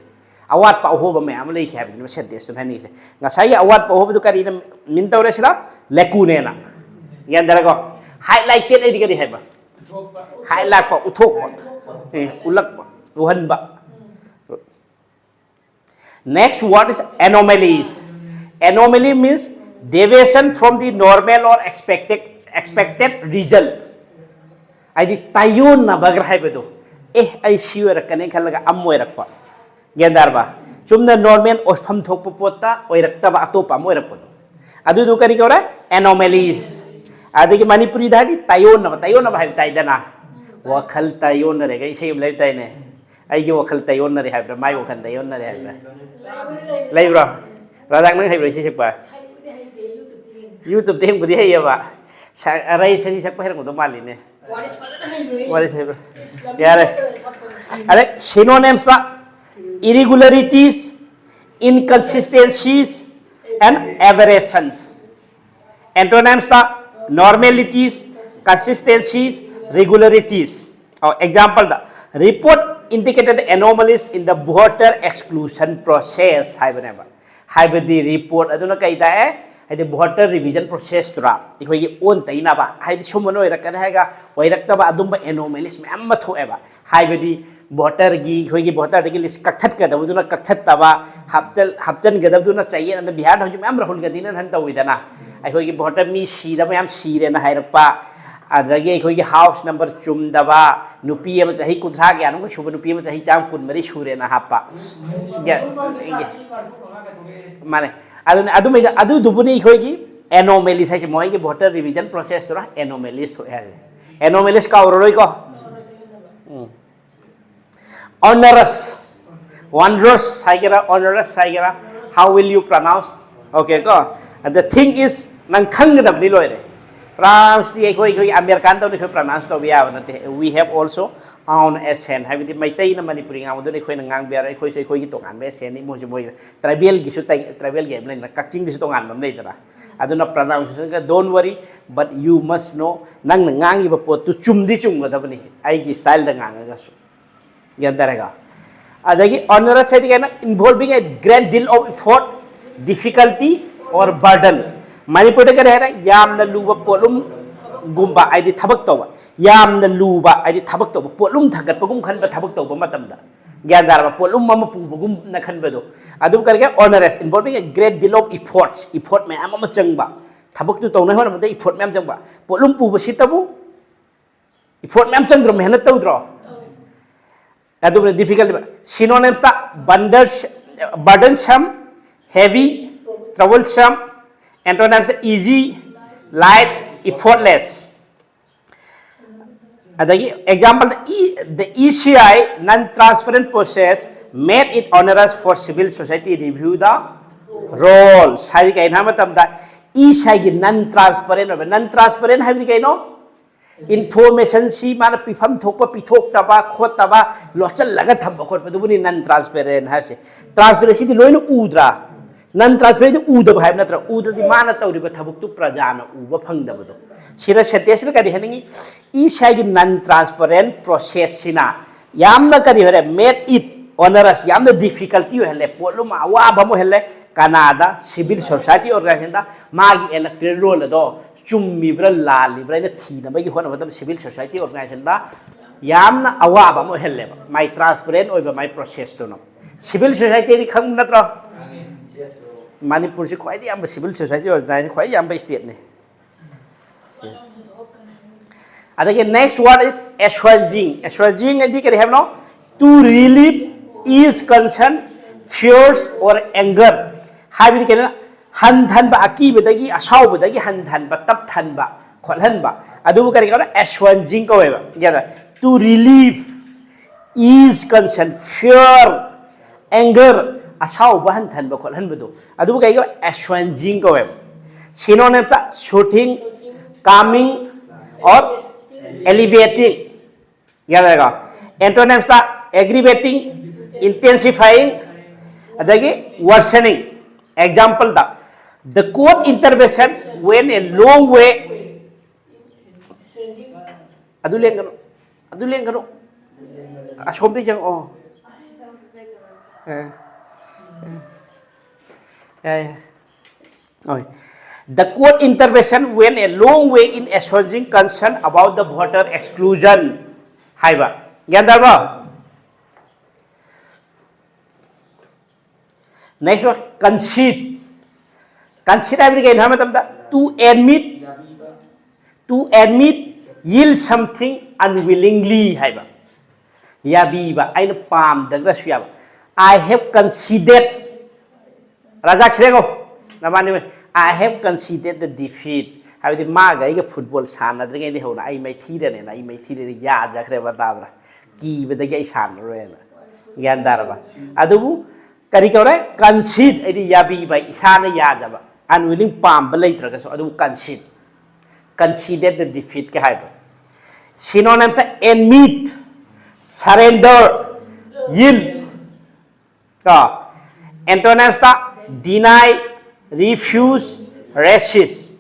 ꯑꯋꯥꯠꯄ ꯑꯍꯣꯕ ꯃꯌꯥꯝ ꯑꯃ ꯂꯩꯈꯤ ꯍꯥꯏꯕꯗꯨꯅꯦꯕ sentence ꯇꯨꯅ ꯍꯥꯏꯅꯤꯡꯉꯤꯁꯦ꯫ ꯉꯁꯥꯏꯒꯤ ꯑꯋꯥꯠꯄ ꯑꯍꯣꯕꯗꯨ ꯀꯔꯤꯅ ꯃꯤꯟ ꯇꯧꯔꯦ? ꯁꯤꯗ ꯂꯦꯀꯨꯅꯦꯅ꯫ ꯒ꯭ꯌꯥꯟ ꯇꯥꯔꯦꯀꯣ? Highlighted ꯍꯥꯏꯗꯤ ꯀꯔꯤ ꯍꯥꯏꯕ? Highlight ꯂꯥꯛꯄ, ꯎꯠꯊꯣꯛꯄ, ꯑꯦ, ꯎꯠꯂꯛꯄ, ꯎꯍꯟꯕ꯫ Next word is anomalies. Anomaly means deviation from the normal or expected expected result. ꯍꯥꯏꯗꯤ ꯇꯥꯏꯌꯣꯟꯅꯕꯒ ꯍꯥꯏꯕꯗꯣ, ꯑꯦ, ꯑꯩ ꯁꯤ ꯑꯣꯏꯔꯛꯀꯅꯤ ꯈꯜꯂꯒ ꯑꯃ ꯑꯣꯏꯔꯛꯄ꯫ ꯒ꯭ꯌꯥꯟ ꯇꯥꯔꯕ? ꯆꯨꯝꯅ normal ꯑꯣꯏꯐꯝ ꯊꯣꯛꯄ ꯄꯣꯠꯇ ꯑꯣꯏꯔꯛꯇꯕ, ꯑꯇꯣꯞꯄ ꯑꯃ ꯑꯣꯏꯔꯛꯄꯗꯣ, ꯑꯗꯨꯗꯨ ꯀꯔꯤ ꯀꯧꯔꯦ? Anomalies꯫ ꯑꯗꯒꯤ ꯃꯅꯤꯄꯨꯔꯤꯗ ꯍꯥꯏꯗꯤ ꯇꯥꯏꯌꯣꯟꯅꯕ, ꯇꯥꯏꯌꯣꯟꯅꯕ ꯍꯥꯏꯕ ꯇꯥꯏꯗꯅ, ꯋꯥꯈꯜ ꯇꯥꯏꯌꯣꯟꯅꯔꯦꯒ ꯏꯁꯩ ꯑꯃ ꯂꯩꯕ ꯇꯥꯏꯅꯦ꯫ ꯑꯩꯒꯤ ꯋꯥꯈꯜ ꯇꯥꯏꯌꯣꯟꯅꯔꯦ ꯍꯥꯏꯕ꯭ꯔꯥ, ꯃꯥꯏ ꯋꯥꯈꯜ ꯇꯥꯏꯌꯣꯟꯅꯔꯦ ꯍꯥꯏꯕ꯭ꯔꯥ? ꯂꯩꯕ꯭ꯔꯣ? ꯔꯥꯙꯥ, ꯅꯪ ꯍꯩꯕ꯭ꯔꯣ ꯏꯁꯩ ꯁꯛꯄ? ꯍꯩꯕꯨꯗꯤ ꯍꯩꯇꯦ, YouTube ꯇ ꯌꯦꯡꯉꯦ꯫ YouTube ꯇ ꯌꯦꯡꯕꯗꯤ ꯍꯩꯌꯦꯕ꯫ ꯁ-, ꯑꯔꯩ ꯁꯔꯤ ꯁꯛꯄ ꯍꯩꯔꯝꯒꯗꯧ ꯃꯥꯜꯂꯤꯅꯦ꯫ ꯋꯥꯔꯤꯁ ꯐꯖꯅ ꯍꯩꯕꯅꯦ꯫ ꯋꯥꯔꯤꯁ ꯍꯩꯕ꯭ꯔꯥ? ꯂꯝꯕꯤ ꯌꯥꯔꯦ꯫ ꯆꯠꯄꯗ ꯁꯛꯄꯅꯦ꯫ ꯑꯗꯩ synonyms ꯇ irregularities, inconsistencies and aberrations꯫ Antonyms ꯇ normalities, consistencies, regularities꯫ ꯑꯣ, example the, report indicated anomalies in the voter exclusion process ꯍꯥꯏꯕꯅꯦꯕ꯫ ꯍꯥꯏꯕꯗꯤ report ꯑꯗꯨꯅ ꯀꯩ ꯇꯥꯛꯑꯦ? ꯍꯥꯏꯗꯤ voter revision process ꯇꯨꯔꯥ ꯑꯩꯈꯣꯏꯒꯤ ꯑꯣꯟ ꯇꯩꯅꯕ, ꯍꯥꯏꯗꯤ ꯁꯨꯝꯕꯅ ꯑꯣꯏꯔꯛꯀꯅꯤ ꯍꯥꯏꯔꯒ ꯑꯣꯏꯔꯛꯇꯕ ꯑꯗꯨꯝꯕ anomalies ꯃꯌꯥꯝ ꯑꯃ ꯊꯣꯛꯑꯦꯕ꯫ ꯍꯥꯏꯕꯗꯤ voter ꯒꯤ, ꯑꯩꯈꯣꯏꯒꯤ voter ꯗꯒꯤ list ꯀꯛꯊꯠꯀꯗꯕꯗꯨꯅ ꯀꯛꯊꯠꯇꯕ, ꯍꯥꯞꯆꯜ-, ꯍꯥꯞꯆꯟꯒꯗꯕꯗꯨꯅ ꯆꯌꯦꯠꯅꯗ, ꯕꯤꯍꯥꯔꯗ ꯍꯧꯖꯤꯛ ꯃꯌꯥꯝ ꯔꯥꯍꯨꯜ ꯒꯥꯟꯙꯤꯅ ꯅꯍꯥꯟ ꯇꯧꯋꯤꯗꯅ, ꯑꯩꯈꯣꯏꯒꯤ voter ꯃꯤ ꯁꯤꯗꯕ ꯌꯥꯝ ꯁꯤꯔꯦꯅ ꯍꯥꯏꯔꯛꯄ, ꯑꯗꯨꯗꯒꯤ ꯑꯩꯈꯣꯏꯒꯤ ꯍꯥꯎꯁ ꯅꯝꯕꯔ ꯆꯨꯝꯗꯕ, ꯅꯨꯄꯤ ꯑꯃ ꯆꯍꯤ ꯀꯨꯟꯊ꯭ꯔꯥ ꯀꯌꯥꯅꯣꯝꯈꯛ ꯁꯨꯕ ꯅꯨꯄꯤ ꯑꯃ ꯆꯍꯤ ꯆꯥꯝ ꯀꯨꯟꯃꯔꯤ ꯁꯨꯔꯦꯅ ꯍꯥꯞꯄ꯫ ꯃꯥꯅꯦ꯫ ꯑꯗꯨꯅ ꯑꯗꯨꯃꯥꯏꯅ ꯑꯗꯨꯗꯨꯕꯨꯅꯤ ꯑꯩꯈꯣꯏꯒꯤ ꯑꯦꯅꯣꯃꯦꯂꯤꯁ ꯍꯥꯏꯁꯦ, ꯃꯣꯏꯒꯤ ꯚꯣꯇꯔ ꯔꯤꯚꯤꯖꯟ ꯄ꯭ꯔꯣꯁꯦꯁꯇꯨꯅ ꯑꯦꯅꯣꯃꯦꯂꯤꯁ ꯊꯣꯛꯑꯦ ꯍꯥꯏꯁꯦ꯫ ꯑꯦꯅꯣꯃꯦꯂꯤꯁ ꯀꯥꯎꯔꯔꯣꯏꯀꯣ꯫ ꯎꯝ꯫ Onerous, onerous ꯍꯥꯏꯒꯦꯔꯥ, onerous ꯍꯥꯏꯒꯦꯔꯥ, how will you pronounce? Okay ꯀꯣ, the thing is, ꯅꯪ ꯈꯪꯒꯗꯕꯅꯤ ꯂꯣꯏꯔꯦ꯫ ꯄ꯭ꯔꯥꯟꯁꯇꯤ ꯑꯩꯈꯣꯏ ꯑꯩꯈꯣꯏ ꯑꯃꯦꯔꯤꯀꯥꯟꯗꯧꯅ ꯑꯩꯈꯣꯏ ꯄ꯭ꯔꯅꯥꯎꯟꯁ ꯇꯧꯕ ꯌꯥꯕ ꯅꯠꯇꯦ꯫ We have also own accent ꯍꯥꯏꯕꯗꯤ ꯃꯩꯇꯩꯅ ꯃꯅꯤꯄꯨꯔꯤ ꯉꯥꯡꯕꯗꯨꯅ ꯑꯩꯈꯣꯏꯅ ꯉꯥꯡꯕ ꯌꯥꯔꯣꯏ꯫ ꯑꯩꯈꯣꯏꯁꯨ ꯑꯩꯈꯣꯏꯒꯤ ꯇꯣꯉꯥꯟꯕ ꯑꯦꯁꯦꯟꯅꯤ, ꯃꯣꯏꯁꯨ ꯃꯣꯏ ꯇ꯭ꯔꯥꯏꯕꯦꯜꯒꯤꯁꯨ ꯇ꯭ꯔꯥꯏꯕꯦꯜꯒꯤ ꯑꯃ ꯂꯩꯗꯅ, ꯀꯛꯆꯤꯡꯒꯤꯁꯨ ꯇꯣꯉꯥꯟꯕ ꯑꯃ ꯂꯩꯗꯅ꯫ ꯑꯗꯨꯅ ꯄ꯭ꯔꯅꯥꯎꯟꯁꯤꯌꯦꯁꯟꯒ don't worry, but you must know, ꯅꯪꯅ ꯉꯥꯡꯉꯤꯕ ꯄꯣꯠꯇꯨ ꯆꯨꯝꯗꯤ ꯆꯨꯝꯒꯗꯕꯅꯤ ꯑꯩꯒꯤ ꯁ꯭ꯇꯥꯏꯜꯗ ꯉꯥꯡꯉꯒꯁꯨ꯫ ꯒ꯭ꯌꯥꯟ ꯇꯥꯔꯦꯀꯣ? ꯑꯗꯒꯤ onerous ꯍꯥꯏꯗꯤ ꯀꯩꯅꯣ? Involving a great deal of effort, difficulty or burden. ꯃꯅꯤꯄꯨꯔꯗ ꯀꯔꯤ ꯍꯥꯏꯔꯦ? ꯌꯥꯝꯅ ꯂꯨꯕ ꯄꯣꯠꯂꯨꯝꯒꯨꯝꯕ, ꯍꯥꯏꯗꯤ ꯊꯕꯛ ꯇꯧꯕ꯫ ꯌꯥꯝꯅ ꯂꯨꯕ ꯍꯥꯏꯗꯤ ꯊꯕꯛ ꯇꯧꯕ, ꯄꯣꯠꯂꯨꯝ ꯊꯥꯡꯒꯠꯄꯒꯨꯝ ꯈꯟꯕ ꯊꯕꯛ ꯇꯧꯕ ꯃꯇꯝꯗ꯫ ꯒ꯭ꯌꯥꯟ ꯇꯥꯔꯕ? ꯄꯣꯠꯂꯨꯝ ꯑꯃ ꯄꯨꯕꯒꯨꯝꯅ ꯈꯟꯕꯗꯣ꯫ ꯑꯗꯨꯝ ꯀꯔꯤꯒ? Onerous, involving a great deal of efforts, effort ꯃꯌꯥꯝ ꯑꯃ ꯆꯪꯕ꯫ ꯊꯕꯛꯇꯨ ꯇꯧꯅꯕ ꯍꯣꯠꯅꯕꯗ effort ꯃꯌꯥꯝ ꯆꯪꯕ꯫ ꯄꯣꯠꯂꯨꯝ ꯄꯨꯕꯁꯤꯇꯕꯨ effort ꯃꯌꯥꯝ ꯆꯪꯗ꯭ꯔꯣ? ꯃꯦꯍꯅꯠ ꯇꯧꯗ꯭ꯔꯣ? ꯑꯗꯨꯒ difficult, synonyms ꯇ burdens-, burdensome, heavy, troublesome, antonyms easy, light, effortless. ꯑꯗꯒꯤ example the, E, the E C I non transparent process made it onerous for civil society review the rolls ꯍꯥꯏꯗꯤ ꯀꯩꯅꯣ ꯍꯥꯏꯕ ꯃꯇꯝꯗ, E C I ꯒꯤ non transparent ꯑꯣꯏꯕ꯫ Non transparent ꯍꯥꯏꯕꯗꯤ ꯀꯩꯅꯣ? Information ꯁꯤ ꯃꯥꯅ ꯄꯤꯐꯝ ꯊꯣꯛꯄ ꯄꯤꯊꯣꯛꯇꯕ ꯈꯣꯠꯇꯕ, ꯂꯣꯠꯁꯤꯜꯂꯒ ꯊꯝꯕ ꯈꯣꯠꯄꯗꯨꯕꯨꯅꯤ non transparent ꯍꯥꯏꯔꯤꯁꯦ꯫ Transparent ꯁꯤꯗꯤ ꯂꯣꯏꯅ ꯎꯗ꯭ꯔꯥ? Non transparent ꯗꯤ ꯎꯗꯕ ꯍꯥꯏꯕ ꯅꯠꯇ꯭ꯔꯥ? ꯎꯗ꯭ꯔꯗꯤ ꯃꯥꯅ ꯇꯧꯔꯤꯕ ꯊꯕꯛꯇꯨ ꯄ꯭ꯔꯖꯥꯅ ꯎꯕ ꯐꯪꯗꯕꯗꯣ꯫ ꯁꯤꯅ sentence ꯁꯤꯅ ꯀꯔꯤ ꯍꯥꯏꯅꯤꯡꯉꯤ? E C I ꯒꯤ non transparent process ꯁꯤꯅ ꯌꯥꯝꯅ ꯀꯔꯤ ꯑꯣꯏꯔꯦ? Made it onerous, ꯌꯥꯝꯅ difficulty ꯑꯣꯏꯍꯜꯂꯦ, ꯄꯣꯠꯂꯨꯝ ꯑꯋꯥꯕ ꯑꯃ ꯑꯣꯏꯍꯜꯂꯦ꯫ ꯀꯅꯥꯗ? Civil society organization ꯗ꯫ ꯃꯥꯒꯤ electoral roll ꯑꯗꯣ ꯆꯨꯝꯃꯤꯕ꯭ꯔꯥ ꯂꯥꯜꯂꯤꯕ꯭ꯔꯥ ꯍꯥꯏꯅ ꯊꯤꯅꯕꯒꯤ ꯍꯣꯠꯅꯕ ꯃꯇꯝꯗ civil society organization ꯗ ꯌꯥꯝꯅ ꯑꯋꯥꯕ ꯑꯃ ꯑꯣꯏꯍꯜꯂꯦꯕ꯫ ꯃꯥꯏ transparent ꯑꯣꯏꯕ ꯃꯥꯏ process ꯇꯨꯅ꯫ Civil society ꯗꯤ ꯈꯪꯕ ꯅꯠꯇ꯭ꯔꯣ? ꯃꯅꯤꯄꯨꯔꯁꯤ ꯈ꯭ꯋꯥꯏꯗꯒꯤ ꯌꯥꯝꯕ civil society organization ꯈ꯭ꯋꯥꯏꯗꯒꯤ ꯌꯥꯝꯕ state ꯅꯤ꯫ ꯑꯗꯒꯤ next word is assuaging. Assuaging ꯍꯥꯏꯗꯤ ꯀꯔꯤ ꯍꯥꯏꯕꯅꯣ? To relieve, ease concern, fears or anger. ꯍꯥꯏꯕꯗꯤ ꯀꯩꯅꯣ? ꯍꯟꯊꯟꯕ, ꯑꯀꯤꯕꯗꯒꯤ, ꯑꯁꯥꯎꯕꯗꯒꯤ ꯍꯟꯊꯟꯕ, ꯇꯞꯊꯟꯕ, ꯈꯣꯠꯍꯟꯕ, ꯑꯗꯨꯕꯨ ꯀꯔꯤ ꯀꯧꯅꯣ? Assuaging ꯀꯧꯋꯦꯕ꯫ ꯒ꯭ꯌꯥꯟ ꯇꯥꯔꯦ? To relieve, ease concern, fear, anger, ꯑꯁꯥꯎꯕ ꯍꯟꯊꯟꯕ ꯈꯣꯠꯍꯟꯕꯗꯣ, ꯑꯗꯨꯕꯨ ꯀꯩ ꯀꯧꯋꯦ? Assuaging ꯀꯧꯋꯦꯕ꯫ Synonyms ꯇ soothing, calming or alleviating꯫ ꯒ꯭ꯌꯥꯟ ꯇꯥꯔꯦꯀꯣ? Antonyms ꯇ aggravating, intensifying, ꯑꯗꯒꯤ worsening꯫ Example the, the court intervention went a long way. ꯑꯗꯨ ꯂꯦꯡꯒꯅꯨ, ꯑꯗꯨ ꯂꯦꯡꯒꯅꯨ, ꯑꯁꯣꯝꯗ ꯌꯦꯡꯉꯛꯑꯣ꯫ ꯑꯦ, ꯑꯦ, ꯌꯥꯏ, ꯌꯥꯏ꯫ ꯍꯣꯏ꯫ The court intervention went a long way in assuaging concern about the voter exclusion ꯍꯥꯏꯕ꯫ ꯒ꯭ꯌꯥꯟ ꯇꯥꯔꯕꯣ? Next one, concede. Concede ꯍꯥꯏꯕꯗꯤ ꯀꯩꯅꯣ ꯍꯥꯏꯕ ꯃꯇꯝꯗ, to admit, to admit, yield something unwillingly ꯍꯥꯏꯕ꯫ ꯌꯥꯕꯤꯕ, ꯑꯩꯅ ꯄꯥꯝꯗ꯭ꯔꯒꯁꯨ ꯌꯥꯕ꯫ I have conceded, ꯔꯥꯖꯥ ꯈꯤꯔꯦꯒꯣ, ꯅꯕꯥꯅꯤ, I have conceded the defeat ꯍꯥꯏꯕꯗꯤ ꯃꯥꯒ ꯑꯩꯒ ꯐꯨꯠꯕꯣꯜ ꯁꯥꯟꯅꯗ꯭ꯔꯤꯉꯩꯗꯒꯤ ꯍꯧꯅ ꯑꯩ ꯃꯥꯏꯊꯤꯔꯅꯦꯅ, ꯑꯩ ꯃꯥꯏꯊꯤꯔꯅ ꯌꯥꯖꯈ꯭ꯔꯦꯕ, ꯇꯥꯕ꯭ꯔꯥ? ꯀꯤꯕꯗꯒꯤ ꯑꯩ ꯁꯥꯟꯅꯔꯣꯏꯅ꯫ ꯒ꯭ꯌꯥꯟ ꯇꯥꯔꯕ? ꯑꯗꯨꯕꯨ ꯀꯔꯤ ꯀꯧꯔꯦ? Concede ꯍꯥꯏꯗꯤ ꯌꯥꯕꯤꯕ, ꯏꯁꯥꯅ ꯌꯥꯖꯕ꯫ Unwilling, ꯄꯥꯝꯕ ꯂꯩꯇ꯭ꯔꯒꯁꯨ, ꯑꯗꯨꯕꯨ concede꯫ Conceded the defeat ꯀ ꯍꯥꯏꯕ꯫ Synonyms ꯇ admit, surrender, yield꯫ ꯀꯣ? Antonyms ꯇ deny, refuse, resist꯫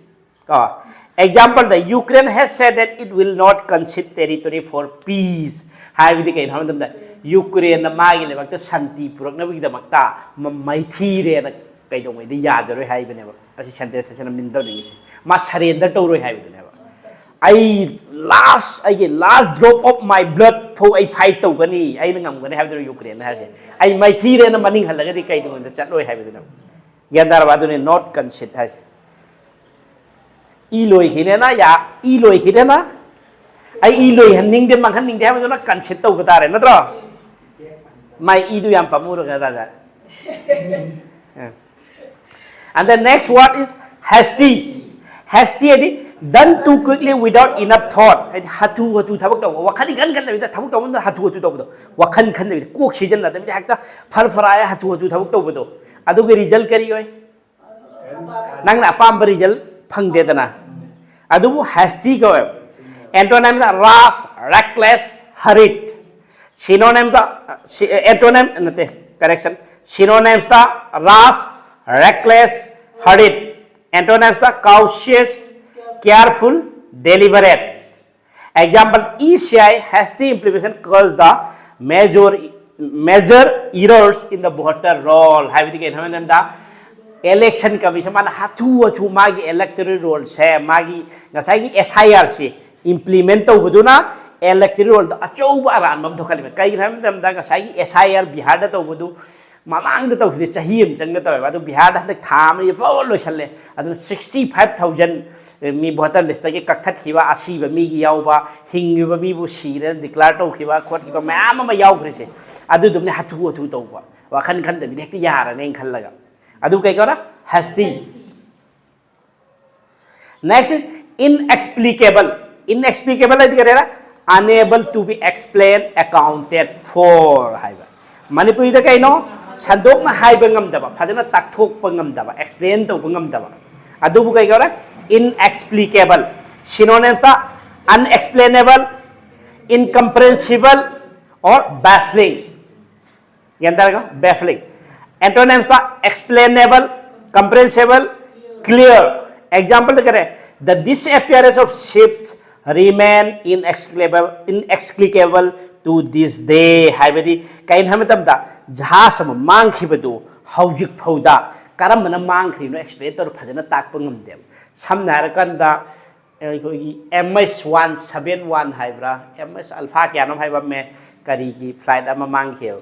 ꯀꯣ? Example the, Ukraine has said that it will not concede territory for peace꯫ ꯍꯥꯏꯕꯗꯤ ꯀꯩꯅꯣ ꯍꯥꯏꯕ ꯃꯇꯝꯗ, ꯌꯨꯀ꯭ꯔꯦꯟꯅ ꯃꯥꯒꯤ ꯂꯩꯕꯥꯛꯇ ꯁꯥꯟꯇꯤ ꯄꯨꯔꯛꯅꯕꯒꯤꯗꯃꯛꯇ ꯃ-, ꯃꯥꯏꯊꯤꯔꯦꯅ ꯀꯩꯗꯧꯉꯩꯗ ꯌꯥꯖꯔꯣꯏ ꯍꯥꯏꯕꯅꯦꯕ꯫ ꯑꯁꯤ sentence ꯑꯁꯤꯅ mean ꯇꯧꯅꯤꯡꯉꯤꯁꯦ, ꯃꯥ surrender ꯇꯧꯔꯣꯏ ꯍꯥꯏꯕꯗꯨꯅꯦꯕ꯫ ꯑꯩ last, ꯑꯩꯒꯤ last drop of my blood ꯐꯥꯎ ꯑꯩ fight ꯇꯧꯒꯅꯤ, ꯑꯩꯅ ꯉꯝꯒꯅꯤ ꯍꯥꯏꯕꯗꯨꯅ ꯌꯨꯀ꯭ꯔꯦꯟꯅ ꯍꯥꯏꯔꯤꯁꯦ꯫ ꯑꯩ ꯃꯥꯏꯊꯤꯔꯦꯅ ꯃꯅꯤꯡ ꯍꯜꯂꯒꯗꯤ ꯀꯩꯗꯧꯉꯩꯗ ꯆꯠꯂꯣꯏ ꯍꯥꯏꯕꯗꯨꯅꯦꯕ꯫ ꯒ꯭ꯌꯥꯟ ꯇꯥꯔꯕ? ꯑꯗꯨꯅꯤ not concede ꯍꯥꯏꯁꯦ꯫ ꯏ ꯂꯣꯏꯈꯤꯅꯦꯅ ꯌꯥ ꯏ ꯂꯣꯏꯈꯤꯅꯦꯅ ꯑꯩ ꯏ ꯂꯣꯏꯍꯟꯅꯤꯡꯗꯦ, ꯃꯥꯡꯍꯟꯅꯤꯡꯗꯦ ꯍꯥꯏꯕꯗꯨꯅ ꯀꯟꯁꯦꯠ ꯇꯧꯕ ꯇꯥꯔꯦ, ꯅꯠꯇ꯭ꯔꯣ? ꯃꯥꯏ ꯏꯗꯨ ꯌꯥꯝ ꯄꯥꯝꯃꯨꯔꯒ, ꯔꯥꯖꯥ꯫ And the next word is hasty. Hasty ꯍꯥꯏꯗꯤ done too quickly without enough thought. ꯍꯥꯏꯗꯤ ꯍꯥꯊꯨ ꯍꯥꯊꯨ ꯊꯕꯛ ꯇꯧꯕ, ꯋꯥꯈꯜ ꯏꯈꯟ ꯈꯟꯗꯕꯤꯗ ꯊꯕꯛ ꯇꯧꯕ ꯃꯇꯝꯗ ꯍꯥꯊꯨ ꯍꯥꯊꯨ ꯇꯧꯕꯗꯣ, ꯋꯥꯈꯜ ꯈꯟꯗꯕꯤꯗ, ꯀꯣꯛ ꯁꯤꯖꯤꯟꯅꯗꯕꯤꯗ ꯍꯦꯛꯇ ꯐꯔ ꯐꯔꯥ ꯍꯥꯏ ꯍꯥꯊꯨ ꯍꯥꯊꯨ ꯊꯕꯛ ꯇꯧꯕꯗꯣ, ꯑꯗꯨꯒꯤ ꯔꯤꯖꯜ ꯀꯔꯤ ꯑꯣꯏ? ꯅꯪꯅ ꯑꯄꯥꯝꯕ ꯔꯤꯖꯜ ꯐꯪꯗꯦꯗꯅ꯫ ꯑꯗꯨꯕꯨ hasty ꯀꯧꯋꯦꯕ꯫ Antonyms are rash, reckless, hurried. Synonyms the, antonym ꯅꯠꯇꯦ, correction, synonyms the rash, reckless, hurried. Antonyms the cautious, careful, deliberate. Example, E C I hasty implementation caused the major major errors in the voter roll. ꯍꯥꯏꯕꯗꯤ ꯀꯩꯅꯣ ꯍꯥꯏꯕ ꯃꯇꯝꯗ, election commission ꯃꯥꯅ ꯍꯥꯊꯨ ꯍꯥꯊꯨ ꯃꯥꯒꯤ electoral roll ꯁꯦ, ꯃꯥꯒꯤ ꯉꯁꯥꯏꯒꯤ S I R ꯁꯤ implement ꯇꯧꯕꯗꯨꯅ electoral roll ꯗ ꯑꯆꯧꯕ ꯑꯔꯥꯟꯕ ꯑꯃ ꯊꯣꯛꯍꯜꯂꯤꯕ꯫ ꯀꯩꯒꯤꯅꯣ ꯍꯥꯏꯕ ꯃꯇꯝꯗ, ꯉꯁꯥꯏꯒꯤ S I R ꯕꯤꯍꯥꯔꯗ ꯇꯧꯕꯗꯨ ꯃꯃꯥꯡꯗ ꯇꯧꯈꯤꯕꯗ ꯆꯍꯤ ꯑꯃ ꯆꯪꯒ ꯇꯧꯋꯦꯕ, ꯑꯗꯨ ꯕꯤꯍꯥꯔꯗ ꯍꯟꯗꯛ ꯊꯥ ꯑꯃ ꯐꯥꯎꯕ ꯂꯣꯏꯁꯜꯂꯦ꯫ ꯑꯗꯨꯅ sixty five thousand ꯃꯤ voter list ꯇꯒꯤ ꯀꯛꯊꯠꯈꯤꯕ, ꯑꯁꯤꯕ ꯃꯤꯒꯤ ꯌꯥꯎꯕ, ꯍꯤꯡꯉꯤꯕ ꯃꯤꯕꯨ ꯁꯤꯔꯦꯅ declare ꯇꯧꯈꯤꯕ ꯈꯣꯠꯈꯤꯕ ꯃꯌꯥꯝ ꯑꯃ ꯌꯥꯎꯈ꯭ꯔꯤꯁꯦ꯫ ꯑꯗꯨꯗꯨꯝꯅꯦ ꯍꯥꯊꯨ ꯍꯥꯊꯨ ꯇꯧꯕ, ꯋꯥꯈꯜ ꯈꯟꯗꯕꯤꯗ ꯍꯦꯛꯇ ꯌꯥꯔꯅꯦꯅ ꯈꯜꯂꯒ꯫ ꯑꯗꯨ ꯀꯩ ꯀꯧꯔꯦ? Hasty. Next is inexplicable. Inexplicable ꯍꯥꯏꯗꯤ ꯀꯔꯤꯔ? Unable to be explained, accounted for ꯍꯥꯏꯕ꯫ ꯃꯅꯤꯄꯨꯔꯤꯗ ꯀꯩꯅꯣ? ꯁꯟꯗꯣꯛꯅ ꯍꯥꯏꯕ ꯉꯝꯗꯕ, ꯐꯖꯅ ꯇꯥꯛꯊꯣꯛꯄ ꯉꯝꯗꯕ, explain ꯇꯧꯕ ꯉꯝꯗꯕ꯫ ꯑꯗꯨꯕꯨ ꯀꯩ ꯀꯧꯔꯦ? Inexplicable. Synonyms ꯇ unexplainable, incomprehensible or baffling. ꯒ꯭ꯌꯥꯟ ꯇꯥꯔꯦꯀꯣ? Baffling. Antonyms ꯇ explainable, comprehensible, clear. Example ꯗ ꯀꯔꯤ? The disappearance of ships remain inexplicable, inexplicable to this day. ꯍꯥꯏꯕꯗꯤ ꯀꯩꯅꯣ ꯍꯥꯏꯕ ꯃꯇꯝꯗ, ꯖꯍꯥꯖ ꯑꯃ ꯃꯥꯡꯈꯤꯕꯗꯨ ꯍꯧꯖꯤꯛ ꯐꯥꯎꯗ ꯀꯔꯝꯕꯅ ꯃꯥꯡꯈ꯭ꯔꯤꯅꯣ explain ꯇꯧꯔ ꯐꯖꯅ ꯇꯥꯛꯄ ꯉꯝꯗꯦꯕ꯫ ꯁꯝꯅ ꯍꯥꯏꯔꯀꯥꯟꯗ, ꯑꯩꯈꯣꯏꯒꯤ M H one seven one ꯍꯥꯏꯕ꯭ꯔꯥ, M H Alpha ꯀꯌꯥꯅꯣ ꯍꯥꯏꯕ ꯑꯃ, ꯀꯔꯤꯒꯤ flight ꯑꯃ ꯃꯥꯡꯈꯤꯑꯕ,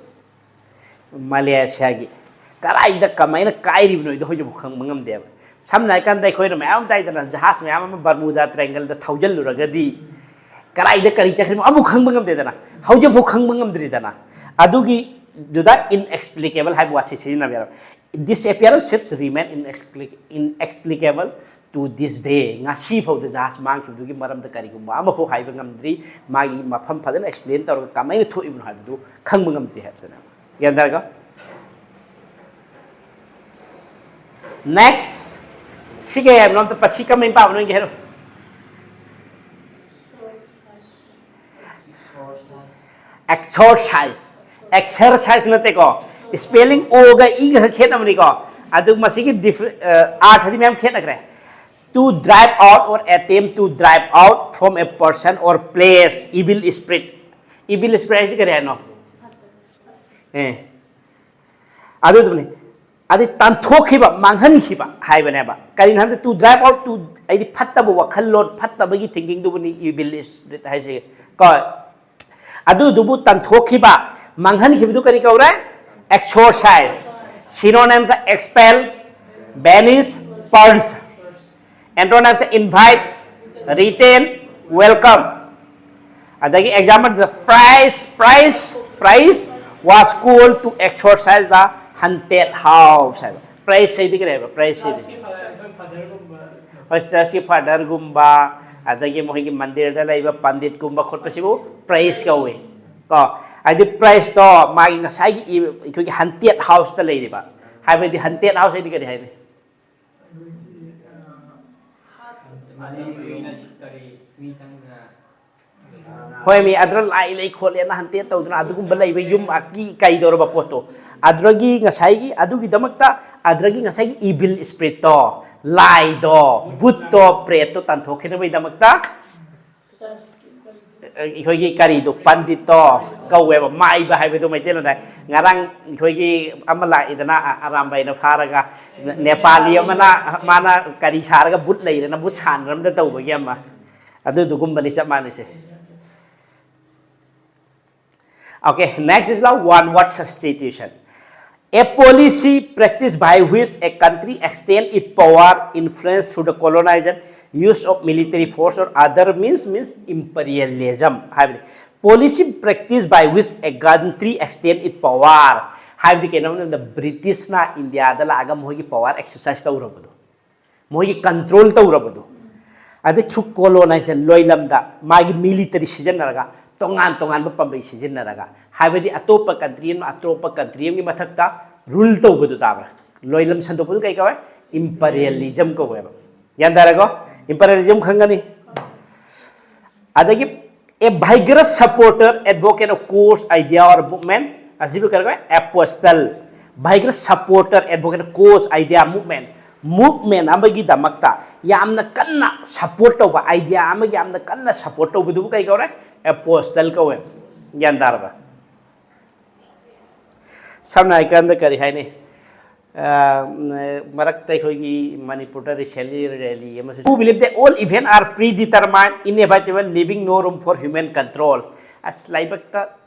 ꯃꯂꯦꯁꯤꯌꯥꯒꯤ꯫ ꯀꯗꯥꯏꯗ ꯀꯃꯥꯏꯅ ꯀꯥꯏꯔꯤꯕꯅꯣ ꯍꯥꯏꯗꯣ ꯍꯧꯖꯤꯛꯐꯥꯎ ꯈꯪꯕ ꯉꯝꯗꯦꯕ꯫ ꯁꯝꯅ ꯍꯥꯏꯀꯥꯟꯗ ꯑꯩꯈꯣꯏꯅ ꯃꯌꯥꯝ ꯑꯃ ꯇꯥꯏꯗꯅ, ꯖꯍꯥꯖ ꯃꯌꯥꯝ ꯑꯃ ꯕꯔꯃꯨꯗꯥ ꯇ꯭ꯔꯥꯏꯡꯒꯜꯗ ꯊꯧꯖꯤꯜꯂꯨꯔꯒꯗꯤ ꯀꯗꯥꯏꯗ ꯀꯔꯤ ꯆꯠꯈ꯭ꯔꯤꯅꯣ ꯑꯃꯨꯛ ꯈꯪꯕ ꯉꯝꯗꯦꯗꯅ, ꯍꯧꯖꯤꯛꯐꯥꯎ ꯈꯪꯕ ꯉꯝꯗ꯭ꯔꯤꯗꯅ꯫ ꯑꯗꯨꯒꯤꯗꯨꯗ inexplicable ꯍꯥꯏꯕ ꯋꯥꯠꯁꯤ ꯁꯤꯖꯤꯟꯅꯕ ꯌꯥꯔꯣꯏ꯫ Disappearance ships remain inexpli- inexplicable to this day. ꯉꯁꯤ ꯐꯥꯎꯗ ꯖꯍꯥꯖ ꯃꯥꯡꯈꯤꯕꯗꯨꯒꯤ ꯃꯔꯝꯗ ꯀꯔꯤꯒꯨꯝꯕ ꯑꯃꯐꯥꯎ ꯍꯥꯏꯕ ꯉꯝꯗ꯭ꯔꯤ꯫ ꯃꯥꯒꯤ ꯃꯐꯝ ꯐꯖꯅ explain ꯇꯧꯔꯒ ꯀꯃꯥꯏꯅ ꯊꯣꯛꯏꯕꯅꯣ ꯍꯥꯏꯕꯗꯨ ꯈꯪꯕ ꯉꯝꯗ꯭ꯔꯤ ꯍꯥꯏꯕꯗꯨꯅꯦ꯫ ꯒ꯭ꯌꯥꯟ ꯇꯥꯔꯦꯀꯣ? Next, ꯁꯤ ꯀꯩ ꯍꯥꯏꯕꯅꯣ? ꯑꯝꯇ ꯄ- ꯁꯤ ꯀꯃꯥꯏꯅ ꯄꯥꯕꯅꯣ ꯌꯦꯡꯒꯦ ꯍꯥꯏꯔꯣ꯫ Exercise. Exercise ꯅꯠꯇꯦꯀꯣ, spelling O ꯒ E ꯒ ꯈꯛ ꯈꯦꯠꯅꯕꯅꯤꯀꯣ꯫ ꯑꯗꯨ ꯃꯁꯤꯒꯤ ꯗꯤꯐ- ꯑ, ꯑꯥꯔꯊꯗꯤ ꯃꯌꯥꯝ ꯈꯦꯠꯅꯈ꯭ꯔꯦ꯫ To drive out or attempt to drive out from a person or place evil spirit. Evil spirit ꯍꯥꯏꯁꯤ ꯀꯔꯤ ꯍꯥꯏꯅꯣ? ꯑꯦ, ꯑꯗꯨꯗꯨꯅꯤ꯫ ꯑꯗꯩ ꯇꯥꯟꯊꯣꯛꯈꯤꯕ, ꯃꯥꯡꯍꯟꯈꯤꯕ ꯍꯥꯏꯕꯅꯦꯕ꯫ ꯀꯔꯤꯅꯣ ꯍꯥꯏꯕꯗ, to drive out, to, ꯍꯥꯏꯗꯤ ꯐꯠꯇꯕ ꯋꯥꯈꯜꯂꯣꯟ, ꯐꯠꯇꯕꯒꯤ thinking ꯗꯨꯕꯨꯅꯤ evil spirit ꯍꯥꯏꯁꯦ ꯀꯣ꯫ ꯑꯗꯨꯗꯨꯕꯨ ꯇꯥꯟꯊꯣꯛꯈꯤꯕ, ꯃꯥꯡꯍꯟꯈꯤꯕꯗꯨ ꯀꯔꯤ ꯀꯧꯔꯦ? Exorcise. Synonyms are expel, banish, purge. Antonyms are invite, retain, welcome. ꯑꯗꯒꯤ example, the priest, priest, priest was called to exorcise the haunted house ꯍꯥꯏꯕ꯫ Priest ꯍꯥꯏꯗꯤ ꯀꯔꯤ ꯍꯥꯏꯕ? Priest ꯍꯥꯏꯗꯤ ꯍꯣꯏ, ꯆꯔꯆꯀꯤ ꯐꯥꯗꯔꯒꯨꯝꯕ, ꯑꯗꯒꯤ ꯃꯈꯣꯏꯒꯤ ꯃꯟꯗꯤꯔꯗ ꯂꯩꯕ ꯄꯟꯗꯤꯠꯀꯨꯝꯕ ꯈꯣꯠꯄꯁꯤꯕꯨ priest ꯀꯧꯏ ꯀꯣ꯫ ꯍꯥꯏꯗꯤ priest ꯇꯣ ꯃꯥꯒꯤ ꯉꯁꯥꯏꯒꯤ ꯏ- ꯑꯩꯈꯣꯏꯒꯤ haunted house ꯇ ꯂꯩꯔꯤꯕ, ꯍꯥꯏꯕꯗꯤ haunted house ꯍꯥꯏꯗꯤ ꯀꯔꯤ ꯍꯥꯏꯅꯤ? ꯍꯣꯏ ꯃꯤ, ꯑꯗꯨꯗ ꯂꯥꯏ ꯂꯩ ꯈꯣꯠꯂꯦꯅ haunted ꯇꯧꯗꯅ ꯑꯗꯨꯒꯨꯝꯕ ꯂꯩꯕ ꯌꯨꯝ ꯑꯀꯤ ꯀꯩꯗꯧꯔꯕ ꯄꯣꯠꯇꯣ, ꯑꯗꯨꯗꯒꯤ ꯉꯁꯥꯏꯒꯤ, ꯑꯗꯨꯒꯤꯗꯃꯛꯇ ꯑꯗꯨꯗꯒꯤ ꯉꯁꯥꯏꯒꯤ evil spirit ꯇꯣ, ꯂꯥꯏꯗꯣ, ꯕꯨꯠꯇꯣ, ꯄ꯭ꯔꯦꯠꯇꯣ ꯇꯥꯟꯊꯣꯛꯈꯤꯅꯕꯒꯤꯗꯃꯛꯇ ꯑꯩꯈꯣꯏꯒꯤ ꯀꯔꯤꯗꯣ, ꯄꯟꯗꯤꯠꯇꯣ ꯀꯧꯋꯦꯕ, ꯃꯥꯏꯕ ꯍꯥꯏꯕꯗꯣ ꯃꯩꯇꯩꯂꯣꯟꯗ꯫ ꯉꯔꯥꯡ ꯑꯩꯈꯣꯏꯒꯤ ꯑꯃ ꯂꯥꯛꯏꯗꯅ, ꯑ- ꯑꯔꯥꯝꯕꯥꯏꯅ ꯐꯥꯔꯒ, ꯅꯦꯄꯥꯂꯤ ꯑꯃꯅ ꯃꯥꯅ ꯀꯔꯤ ꯁꯥꯔꯒ ꯕꯨꯠ ꯂꯩꯔꯦꯅ ꯕꯨꯠ ꯁꯥꯟꯅꯔꯝꯗ ꯇꯧꯕꯒꯤ ꯑꯃ, ꯑꯗꯨꯗꯨꯒꯨꯝꯕꯅꯤ ꯆꯞ ꯃꯥꯟꯅꯩꯁꯦ꯫ Okay, next is the one word substitution. A policy practice by which a country extend its power influence through the colonization, use of military force or other means means imperialism ꯍꯥꯏꯕꯗꯤ policy practice by which a country extend its power ꯍꯥꯏꯕꯗꯤ ꯀꯩꯅꯣ ꯍꯥꯏꯕꯗ ꯕ꯭ꯔꯤꯇꯤꯁꯅ ꯏꯟꯗꯤꯌꯥꯗ ꯂꯥꯛꯑꯒ ꯃꯈꯣꯏꯒꯤ power exercise ꯇꯧꯔꯕꯗꯣ, ꯃꯣꯏꯒꯤ control ꯇꯧꯔꯕꯗꯣ, ꯑꯗꯩ ꯊ꯭ꯔꯨ ꯀꯣꯂꯣꯅꯥꯏꯖꯦꯁꯟ ꯂꯣꯏꯂꯝꯗ ꯃꯥꯒꯤ ꯃꯤꯂꯤꯇꯔꯤ ꯁꯤꯖꯤꯟꯅꯔꯒ ꯇꯣꯉꯥꯟ ꯇꯣꯉꯥꯟꯕ ꯄꯥꯝꯕꯩ ꯁꯤꯖꯤꯟꯅꯔꯒ ꯍꯥꯏꯕꯗꯤ ꯑꯇꯣꯞꯄ ꯀꯟꯇ꯭ꯔꯤ ꯑꯃ ꯑꯇꯣꯞꯄ ꯀꯟꯇ꯭ꯔꯤ ꯑꯃꯒꯤ ꯃꯊꯛꯇ ꯔꯨꯜ ꯇꯧꯕꯗꯨ ꯇꯥꯕ꯭ꯔꯥ? ꯂꯣꯏꯂꯝ ꯁꯟꯗꯣꯛꯄꯗꯨ ꯀꯩ ꯀꯧꯋꯦ? ꯏꯝꯄꯔꯤꯌꯦꯂꯤꯖꯝ ꯀꯧꯋꯦꯕ꯫ ꯒ꯭ꯌꯥꯟ ꯇꯥꯔꯦꯀꯣ? ꯏꯝꯄꯔꯤꯌꯦꯂꯤꯖꯝ ꯈꯪꯒꯅꯤ꯫ ꯑꯗꯒꯤ a vigorous supporter advocate of cause idea or movement ꯑꯁꯤꯕꯨ ꯀꯔꯤ ꯀꯧꯋꯦ? ꯑꯦꯄꯣꯁꯇꯜ꯫ Vigorous supporter advocate of cause idea movement, movement ꯑꯃꯒꯤꯗꯃꯛꯇ ꯌꯥꯝꯅ ꯀꯟꯅ ꯁꯄꯣꯔꯠ ꯇꯧꯕ, ꯑꯥꯏꯗꯤꯌꯥ ꯑꯃꯒꯤ ꯌꯥꯝꯅ ꯀꯟꯅ ꯁꯄꯣꯔꯠ ꯇꯧꯕꯗꯨꯕꯨ ꯀꯩ ꯀꯧꯔꯦ? ꯑꯦꯄꯣꯁꯇꯜ ꯀꯧꯋꯦ꯫ ꯒ꯭ꯌꯥꯟ ꯇꯥꯔꯕ? ꯁꯝꯅ ꯍꯥꯏꯀꯥꯟꯗ ꯀꯔꯤ ꯍꯥꯏꯅꯤ? ꯑ, ꯃꯔꯛꯇ ꯑꯩꯈꯣꯏꯒꯤ ꯃꯅꯤꯄꯨꯔꯗ recently rally ꯑꯃꯁꯨ, who believe that all events are predetermined, inevitable, leaving no room for human control꯫ ꯑꯁ, ꯂꯥꯏꯕꯛꯇ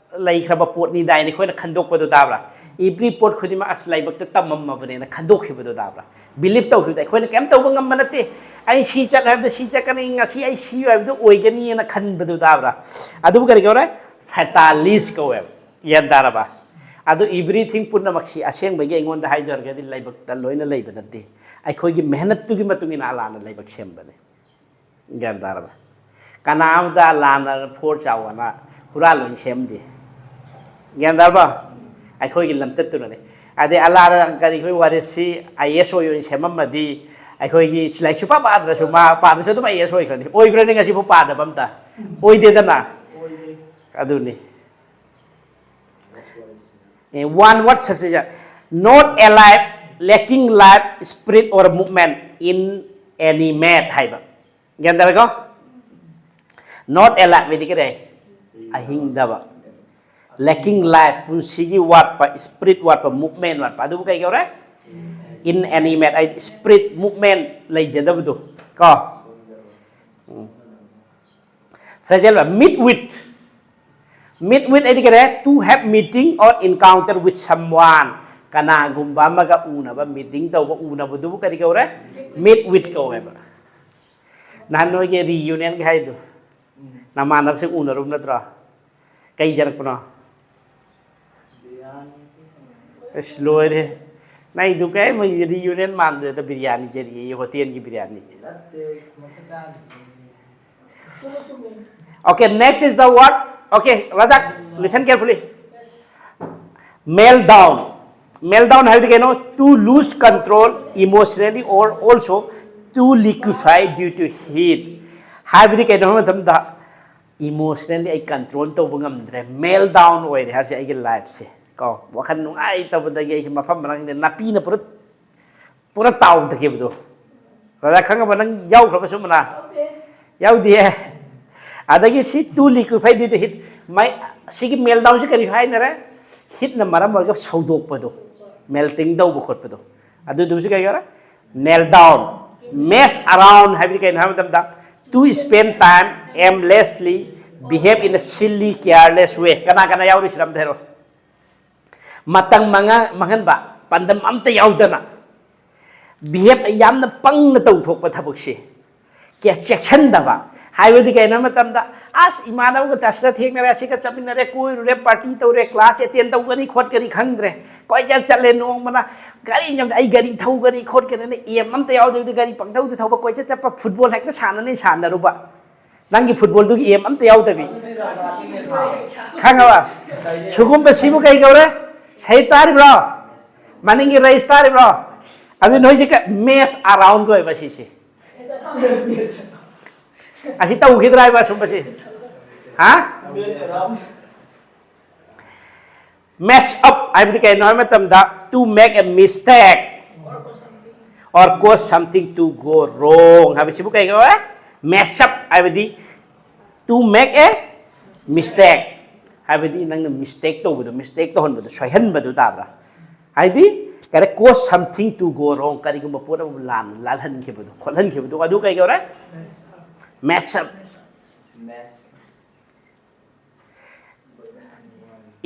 ꯂꯩꯈ꯭ꯔꯕ ꯄꯣꯠꯅꯤꯗꯥꯏꯅ ꯑꯩꯈꯣꯏꯅ ꯈꯟꯗꯣꯛꯄꯗꯣ ꯇꯥꯕ꯭ꯔꯥ? Every ꯄꯣꯠ ꯈꯨꯗꯤꯡꯃꯛ ꯑꯁ ꯂꯥꯏꯕꯛꯇ ꯇꯝꯃꯝꯃꯕꯅꯦꯅ ꯈꯟꯗꯣꯛꯈꯤꯕꯗꯣ ꯇꯥꯕ꯭ꯔꯥ? ꯕꯤꯂꯤꯐ ꯇꯧꯈꯤꯕꯗ ꯑꯩꯈꯣꯏꯅ ꯀꯩꯝ ꯇꯧꯕ ꯉꯝꯕ ꯅꯠꯇꯦ, ꯑꯩ ꯁꯤ ꯆꯠꯂꯦ ꯍꯥꯏꯕꯗ ꯁꯤ ꯆꯠꯀꯅꯤ, ꯉꯁꯤ ꯑꯩ ꯁꯤ ꯍꯥꯏꯕꯗꯣ ꯑꯣꯏꯒꯅꯤꯅ ꯈꯟꯕꯗꯣ ꯇꯥꯕ꯭ꯔꯥ? ꯑꯗꯨꯕꯨ ꯀꯔꯤ ꯀꯧꯔꯦ? ꯐꯦꯇꯥꯂꯤꯁ ꯀꯧꯋꯦꯕ꯫ ꯒ꯭ꯌꯥꯟ ꯇꯥꯔꯕ? ꯑꯗꯨ ꯏꯕ꯭ꯔꯤꯊꯤꯡ ꯄꯨꯝꯅꯃꯛꯁꯤ ꯑꯁꯦꯡꯕꯒꯤ ꯑꯩꯉꯣꯟꯗ ꯍꯥꯏꯗꯣꯔꯒꯗꯤ ꯂꯥꯏꯕꯛꯇ ꯂꯣꯏꯅ ꯂꯩꯕ ꯅꯠꯇꯦ, ꯑꯩꯈꯣꯏꯒꯤ ꯃꯦꯍꯅꯠꯇꯨꯒꯤ ꯃꯇꯨꯡ ꯏꯟꯅ ꯑꯂꯥꯅ ꯂꯥꯏꯕꯛ ꯁꯦꯝꯕꯅꯦ꯫ ꯒ꯭ꯌꯥꯟ ꯇꯥꯔꯕ? ꯀꯅꯥ ꯑꯃꯗ ꯑꯂꯥꯅ ꯐꯣꯔ ꯆꯥꯎꯑꯣꯅ ꯍꯨꯔꯥꯜ ꯑꯣꯏꯅ ꯁꯦꯝꯗꯦ꯫ ꯒ꯭ꯌꯥꯟ ꯇꯥꯔꯕ? ꯑꯩꯈꯣꯏꯒꯤ ꯂꯝꯆꯠꯇꯨꯅꯅꯦ꯫ ꯑꯗꯩ ꯑꯂꯥꯅ ꯀꯔꯤ, ꯑꯩꯈꯣꯏ ꯋꯥꯔꯤꯁꯤ ꯑꯥꯏ ꯑꯦꯁ ꯑꯣꯏ ꯑꯣꯏꯅ ꯁꯦꯝꯃꯝꯃꯗꯤ ꯑꯩꯈꯣꯏꯒꯤ ꯂꯥꯏꯔꯤꯛ ꯁꯨꯄꯥ ꯄꯥꯗ꯭ꯔꯁꯨ, ꯃꯥ ꯄꯥꯗ꯭ꯔꯁꯨ ꯑꯗꯨꯝ ꯑꯥꯏ ꯑꯦꯁ ꯑꯣꯏꯈ꯭ꯔꯅꯤ꯫ ꯑꯣꯏꯕ꯭ꯔꯅꯦ? ꯉꯁꯤꯐꯥꯎ ꯄꯥꯗꯕ ꯑꯝꯇ ꯑꯣꯏꯗꯦꯗꯅ꯫ ꯑꯗꯨꯅꯤ꯫ One word substitution, not alive, lacking life, spirit or movement, inanimate ꯍꯥꯏꯕ꯫ ꯒ꯭ꯌꯥꯟ ꯇꯥꯔꯦꯀꯣ? Not alive ꯍꯥꯏꯗꯤ ꯀꯔꯤ? ꯑꯍꯤꯡꯗꯕ꯫ Lacking life, ꯄꯨꯟꯁꯤꯒꯤ ꯋꯥꯠꯄ, ꯁ꯭ꯄꯤꯔꯤꯠ ꯋꯥꯠꯄ, ꯃꯨꯚꯃꯦꯟ ꯋꯥꯠꯄ, ꯑꯗꯨꯕꯨ ꯀꯩ ꯀꯧꯔꯦ? Inanimate ꯍꯥꯏꯗꯤ ꯁ꯭ꯄꯤꯔꯤꯠ, ꯃꯨꯚꯃꯦꯟ ꯂꯩꯖꯗꯕꯗꯣ ꯀꯣ꯫ ꯎꯝ꯫ Phrasal verb, meet with꯫ Meet with ꯍꯥꯏꯗꯤ ꯀꯔꯤ? To have meeting or encounter with someone꯫ ꯀꯅꯥꯒꯨꯝꯕ ꯑꯃꯒ ꯎꯅꯕ, ꯃꯤꯇꯤꯡ ꯇꯧꯕ, ꯎꯅꯕꯗꯨꯕꯨ ꯀꯔꯤ ꯀꯧꯔꯦ? ꯃꯤꯠ ꯋꯤꯠ ꯀꯧꯋꯦꯕ꯫ ꯅꯍꯥꯟ ꯅꯣꯏꯒꯤ ꯔꯤꯌꯨꯅꯤꯌꯟꯒꯤ ꯍꯥꯏꯗꯣ, ꯅꯃꯥꯟꯅꯕꯁꯤꯡ ꯎꯅꯔꯨꯕ ꯅꯠꯇ꯭ꯔꯣ? ꯀꯩ ꯆꯥꯔꯛꯄꯅꯣ? ꯑꯁ, ꯂꯣꯏꯔꯦ꯫ ꯅꯪꯗꯨ ꯀꯩ ꯔꯤꯌꯨꯅꯤꯌꯟ ꯃꯥꯟꯗ꯭ꯔꯦꯗ, ꯕꯤꯔꯌꯥꯅꯤ ꯆꯥꯔꯤꯌꯦ, ꯍꯣꯇꯦꯜꯒꯤ biryani. Okay, next is the what? Okay, Razak, listen carefully. Melt down. Melt down ꯍꯥꯏꯕꯗꯤ ꯀꯩꯅꯣ? To lose control emotionally or also to liquefy due to heat. ꯍꯥꯏꯕꯗꯤ ꯀꯩꯅꯣ ꯍꯥꯏꯕ ꯃꯇꯝꯗ, emotionally ꯑꯩ control ꯇꯧꯕ ꯉꯝꯗ꯭ꯔꯦ, melt down ꯑꯣꯏꯔꯦ ꯍꯥꯏꯁꯦ ꯑꯩꯒꯤ ꯂꯥꯏꯐꯁꯦ꯫ ꯀꯣ, ꯋꯥꯈꯜ ꯅꯨꯡꯉꯥꯏꯇꯕꯗꯒꯤ ꯑꯩꯁꯦ ꯃꯐꯝ ꯃꯔꯥꯡꯗ ꯅꯥꯄꯤꯅ ꯄꯨꯔꯥ, ꯄꯨꯔꯥ ꯇꯥꯎꯊꯈꯤꯕꯗꯣ꯫ ꯔꯥꯖꯥ, ꯈꯪꯉꯕ? ꯅꯪ ꯌꯥꯎꯈ꯭ꯔꯕ ꯁꯨꯝꯕꯅ? ꯌꯥꯎꯗꯤꯌꯦ꯫ ꯑꯗꯒꯤ ꯁꯤ to liquefy due to heat, ꯃꯩ, ꯁꯤꯒꯤ melt downꯁꯤ ꯀꯔꯤ ꯍꯥꯏꯅꯔꯦ? Heatꯅ ꯃꯔꯝ ꯑꯣꯏꯔꯒ ꯁꯧꯗꯣꯛꯄꯗꯣ, melting ꯇꯧꯕ ꯈꯣꯠꯄꯗꯣ, ꯑꯗꯨꯗꯨꯁꯨ ꯀꯩ ꯀꯧꯔꯦ? Melt down. Mess around ꯍꯥꯏꯕꯗꯤ ꯀꯩꯅꯣ ꯍꯥꯏꯕ ꯃꯇꯝꯗ, to spend time aimlessly, behave in a silly, careless way. ꯀꯅꯥ ꯀꯅꯥ ꯌꯥꯎꯔꯤꯁꯤꯔ ꯑꯝꯇ ꯍꯥꯏꯔꯣ꯫ ꯃꯇꯝ ꯃꯥꯡꯍꯟꯕ, ꯄꯥꯟꯗꯝ ꯑꯝꯇ ꯌꯥꯎꯗꯅ, ꯕꯤꯍꯦꯞ ꯌꯥꯝꯅ ꯄꯪꯅ ꯇꯧꯊꯣꯛꯄ ꯊꯕꯛꯁꯦ꯫ ꯀꯌꯥ ꯆꯦꯛꯁꯤꯟꯗꯕ ꯍꯥꯏꯕꯗꯤ ꯀꯩꯅꯣ ꯍꯥꯏꯕ ꯃꯇꯝꯗ, ꯑꯁ, ꯏꯃꯥꯟꯅꯕꯒ ꯇꯁꯇ ꯊꯦꯡꯅꯔꯦ, ꯑꯁꯤꯒ ꯆꯠꯃꯤꯟꯅꯔꯦ, ꯀꯣꯏꯔꯨꯔꯦ, ꯄꯥꯔꯇꯤ ꯇꯧꯔꯦ, ꯀ꯭ꯂꯥꯁ ꯑꯦꯇꯦꯟ ꯇꯧꯒꯅꯤ ꯈꯣꯠꯀꯅꯤ ꯈꯪꯗ꯭ꯔꯦ, ꯀꯣꯏꯆꯠ ꯆꯠꯂꯦ, ꯅꯣꯡꯃꯅ ꯒꯥꯔꯤ ꯌꯥꯝ, ꯑꯩ ꯒꯥꯔꯤ ꯊꯧꯒꯅꯤ ꯈꯣꯠꯀꯅꯤꯅ ꯑꯦꯝ ꯑꯝꯇ ꯌꯥꯎꯗꯕꯤꯗ ꯒꯥꯔꯤ ꯄꯪꯊꯧꯗ ꯊꯧꯕ, ꯀꯣꯏꯆꯠ ꯆꯠꯄ, ꯐꯨꯠꯕꯣꯜ ꯍꯦꯛꯇ ꯁꯥꯟꯅꯅꯤ ꯁꯥꯟꯅꯔꯨꯕ꯫ ꯅꯪꯒꯤ ꯐꯨꯠꯕꯣꯜꯗꯨꯒꯤ ꯑꯦꯝ ꯑꯝꯇ ꯌꯥꯎꯗꯕꯤ꯫ ꯈꯪꯉꯕ? ꯁꯤꯒꯨꯝꯕꯁꯤꯕꯨ ꯀꯩ ꯀꯧꯔꯦ? ꯁꯍꯤꯠ ꯇꯥꯔꯤꯕ꯭ꯔꯣ? ꯃꯅꯤꯡꯒꯤ ꯔꯩꯁ ꯇꯥꯔꯤꯕ꯭ꯔꯣ? ꯑꯗꯨ ꯅꯣꯏꯁꯦ ꯃꯦꯁ ꯑꯔꯥꯎꯟ ꯀꯧꯋꯦꯕ ꯁꯤꯁꯦ꯫ ꯑꯁꯤ ꯇꯧꯈꯤꯗ꯭ꯔꯥ ꯍꯥꯏꯕ ꯁꯨꯝꯕꯁꯤ? ꯍꯥ? Mess up ꯍꯥꯏꯕꯗꯤ ꯀꯩꯅꯣ ꯍꯥꯏꯕ ꯃꯇꯝꯗ, to make a mistake or cause something to go wrong ꯍꯥꯏꯕꯁꯤꯕꯨ ꯀꯩ ꯀꯧꯋꯦ? Mess up ꯍꯥꯏꯕꯗꯤ to make a mistake ꯍꯥꯏꯕꯗꯤ ꯅꯪꯅ ꯃꯤꯁꯇꯦꯛ ꯇꯧꯕꯗꯣ, ꯃꯤꯁꯇꯦꯛ ꯇꯧꯍꯟꯕꯗꯣ, ꯁꯣꯏꯍꯟꯕꯗꯣ ꯇꯥꯕ꯭ꯔꯥ? ꯍꯥꯏꯗꯤ ꯀꯔꯤ? Cause something to go wrong, ꯀꯔꯤꯒꯨꯝꯕ ꯄꯣꯠ ꯑꯃ ꯂꯥꯟ ꯂꯥꯜꯍꯟꯈꯤꯕꯗꯣ, ꯈꯣꯠꯍꯟꯈꯤꯕꯗꯣ, ꯑꯗꯨ ꯀꯩ ꯀꯧꯔꯦ? Mess up.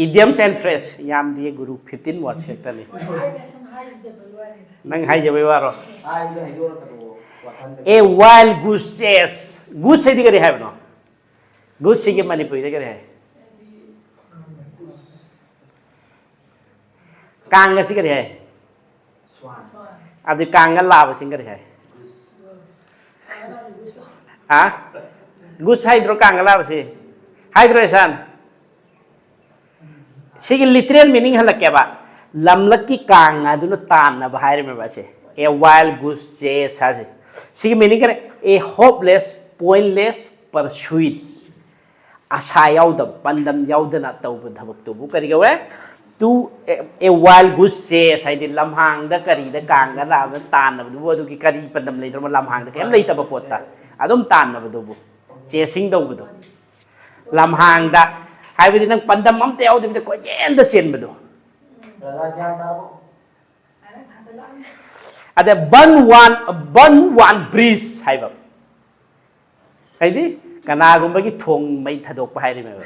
Idioms and phrase ꯌꯥꯝꯗꯤ ꯒꯨꯔꯨ, fifteen words ꯈꯛꯇꯅꯤ꯫ ꯑꯩꯅ ꯁꯨꯝ ꯍꯥꯏꯖꯕ ꯋꯥꯅꯤꯗ꯫ ꯅꯪ ꯍꯥꯏꯖꯕꯩ ꯋꯥꯔꯣ? ꯍꯥꯏꯕꯗꯣ ꯍꯩꯗꯣꯔꯛꯀꯗꯧꯕ ꯋꯥꯈꯜꯗ A wild goose chase꯫ Goose ꯍꯥꯏꯗꯤ ꯀꯔꯤ ꯍꯥꯏꯕꯅꯣ? Goose ꯁꯤꯒꯤ ꯃꯅꯤꯄꯨꯔꯤꯗ ꯀꯔꯤ ꯍꯥꯏ? ꯀꯥꯡ ꯑꯁꯤ ꯀꯔꯤ ꯍꯥꯏ? ꯁ꯭ꯋꯥꯟ ꯑꯗꯨ ꯀꯥꯡꯒ ꯂꯥꯕꯁꯤ ꯀꯔꯤ ꯍꯥꯏ? ꯍꯥ? Goose ꯍꯥꯏꯗ꯭ꯔꯣ ꯀꯥꯡꯒ ꯂꯥꯕꯁꯤ? ꯍꯥꯏꯗ꯭ꯔꯣ ꯏꯁꯥꯟ? ꯁꯤꯒꯤ literal meaning ꯍꯜꯂꯛꯀꯦꯕ꯫ ꯂꯝꯂꯛꯀꯤ ꯀꯥꯡ ꯑꯗꯨꯅ ꯇꯥꯟꯅꯕ ꯍꯥꯏꯔꯤꯕ ꯑꯁꯦ꯫ A wild goose chase ꯍꯥꯏꯁꯦ꯫ ꯁꯤꯒꯤ meaning ꯀꯔꯤ? A hopeless, pointless pursuit꯫ ꯑꯁꯥ ꯌꯥꯎꯗꯕ, ꯄꯥꯟꯗꯝ ꯌꯥꯎꯗꯅ ꯇꯧꯕ ꯊꯕꯛꯇꯨꯕꯨ ꯀꯔꯤ ꯀꯧꯋꯦ? To a, a wild goose chase ꯍꯥꯏꯗꯤ ꯂꯝꯍꯥꯡꯗ ꯀꯔꯤꯗ ꯀꯥꯡꯒ ꯂꯥꯕꯗ ꯇꯥꯟꯅꯕꯗꯨꯕꯨ ꯑꯗꯨꯒꯤ ꯀꯔꯤ ꯄꯥꯟꯗꯝ ꯂꯩꯗ꯭ꯔꯣ? ꯂꯝꯍꯥꯡꯗ ꯀꯔꯤꯝ ꯂꯩꯇꯕ ꯄꯣꯠꯇ ꯑꯗꯨꯝ ꯇꯥꯟꯅꯕꯗꯨꯕꯨ꯫ Chasing ꯇꯧꯕꯗꯣ꯫ ꯂꯝꯍꯥꯡꯗ ꯍꯥꯏꯕꯗꯤ ꯅꯪ ꯄꯥꯟꯗꯝ ꯑꯝꯇ ꯌꯥꯎꯗꯕꯤꯗ ꯀꯣꯏꯆꯦꯟꯗ ꯆꯦꯟꯕꯗꯣ꯫ ꯕ꯭ꯔꯗꯔ ꯒ꯭ꯌꯥꯟ ꯇꯥꯔꯕꯣ? ꯑꯗ burn one, burn one bridge ꯍꯥꯏꯕ꯫ ꯍꯥꯏꯗꯤ ꯀꯅꯥꯒꯨꯝꯕꯒꯤ ꯊꯣꯡ ꯃꯩ ꯊꯥꯗꯣꯛꯄ ꯍꯥꯏꯔꯤꯕꯅꯦꯕ꯫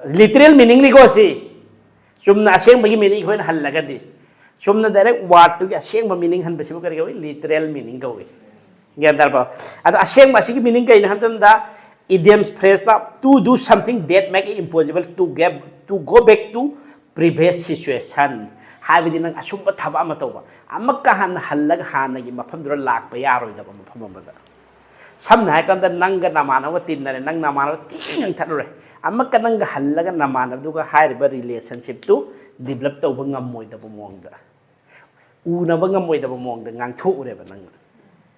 Literal meaning ꯅꯤꯀꯣ ꯁꯤ꯫ ꯆꯨꯝꯅ ꯑꯁꯦꯡꯕꯒꯤ meaning ꯑꯩꯈꯣꯏꯅ ꯍꯜꯂꯒꯗꯤ꯫ ꯆꯨꯝꯅ direct word ꯇꯨꯒꯤ ꯑꯁꯦꯡꯕ meaning ꯍꯟꯕꯁꯤꯕꯨ ꯀꯔꯤ ꯀꯧꯏ? Literal meaning ꯀꯧꯏ꯫ ꯒ꯭ꯌꯥꯟ ꯇꯥꯔꯕꯣ? ꯑꯗꯣ ꯑꯁꯦꯡꯕ ꯑꯁꯤꯒꯤ meaning ꯀꯩꯅꯣ ꯍꯥꯏꯕ ꯃꯇꯝꯗ, idioms phrase ꯇ to do something that make it impossible to get, to go back to previous situation꯫ ꯍꯥꯏꯕꯗꯤ ꯅꯪ ꯑꯁꯨꯝꯕ ꯊꯕꯛ ꯑꯃ ꯇꯧꯕ, ꯑꯃꯨꯛꯀ ꯍꯟꯅ ꯍꯜꯂꯒ ꯍꯥꯟꯅꯒꯤ ꯃꯐꯝꯗꯨꯗ ꯂꯥꯛꯄ ꯌꯥꯔꯣꯏꯗꯕ ꯃꯐꯝ ꯑꯃꯗ꯫ ꯁꯝꯅ ꯍꯥꯏꯔꯀꯥꯟꯗ ꯅꯪꯒ ꯅꯃꯥꯟꯅꯕ ꯇꯤꯟꯅꯔꯦ, ꯅꯪ ꯅꯃꯥꯟꯅꯕ ꯊꯤ ꯉꯥꯡꯊꯠꯂꯨꯔꯦ, ꯑꯃꯨꯛꯀ ꯅꯪꯒ ꯍꯜꯂꯒ ꯅꯃꯥꯟꯅꯕꯗꯨꯒ ꯍꯥꯏꯔꯤꯕ relationship ꯇꯨ develop ꯇꯧꯕ ꯉꯝꯃꯣꯏꯗꯕ ꯃꯑꯣꯡꯗ, ꯎꯅꯕ ꯉꯝꯃꯣꯏꯗꯕ ꯃꯑꯣꯡꯗ ꯉꯥꯡꯊꯣꯛꯎꯔꯦꯕ ꯅꯪꯅ꯫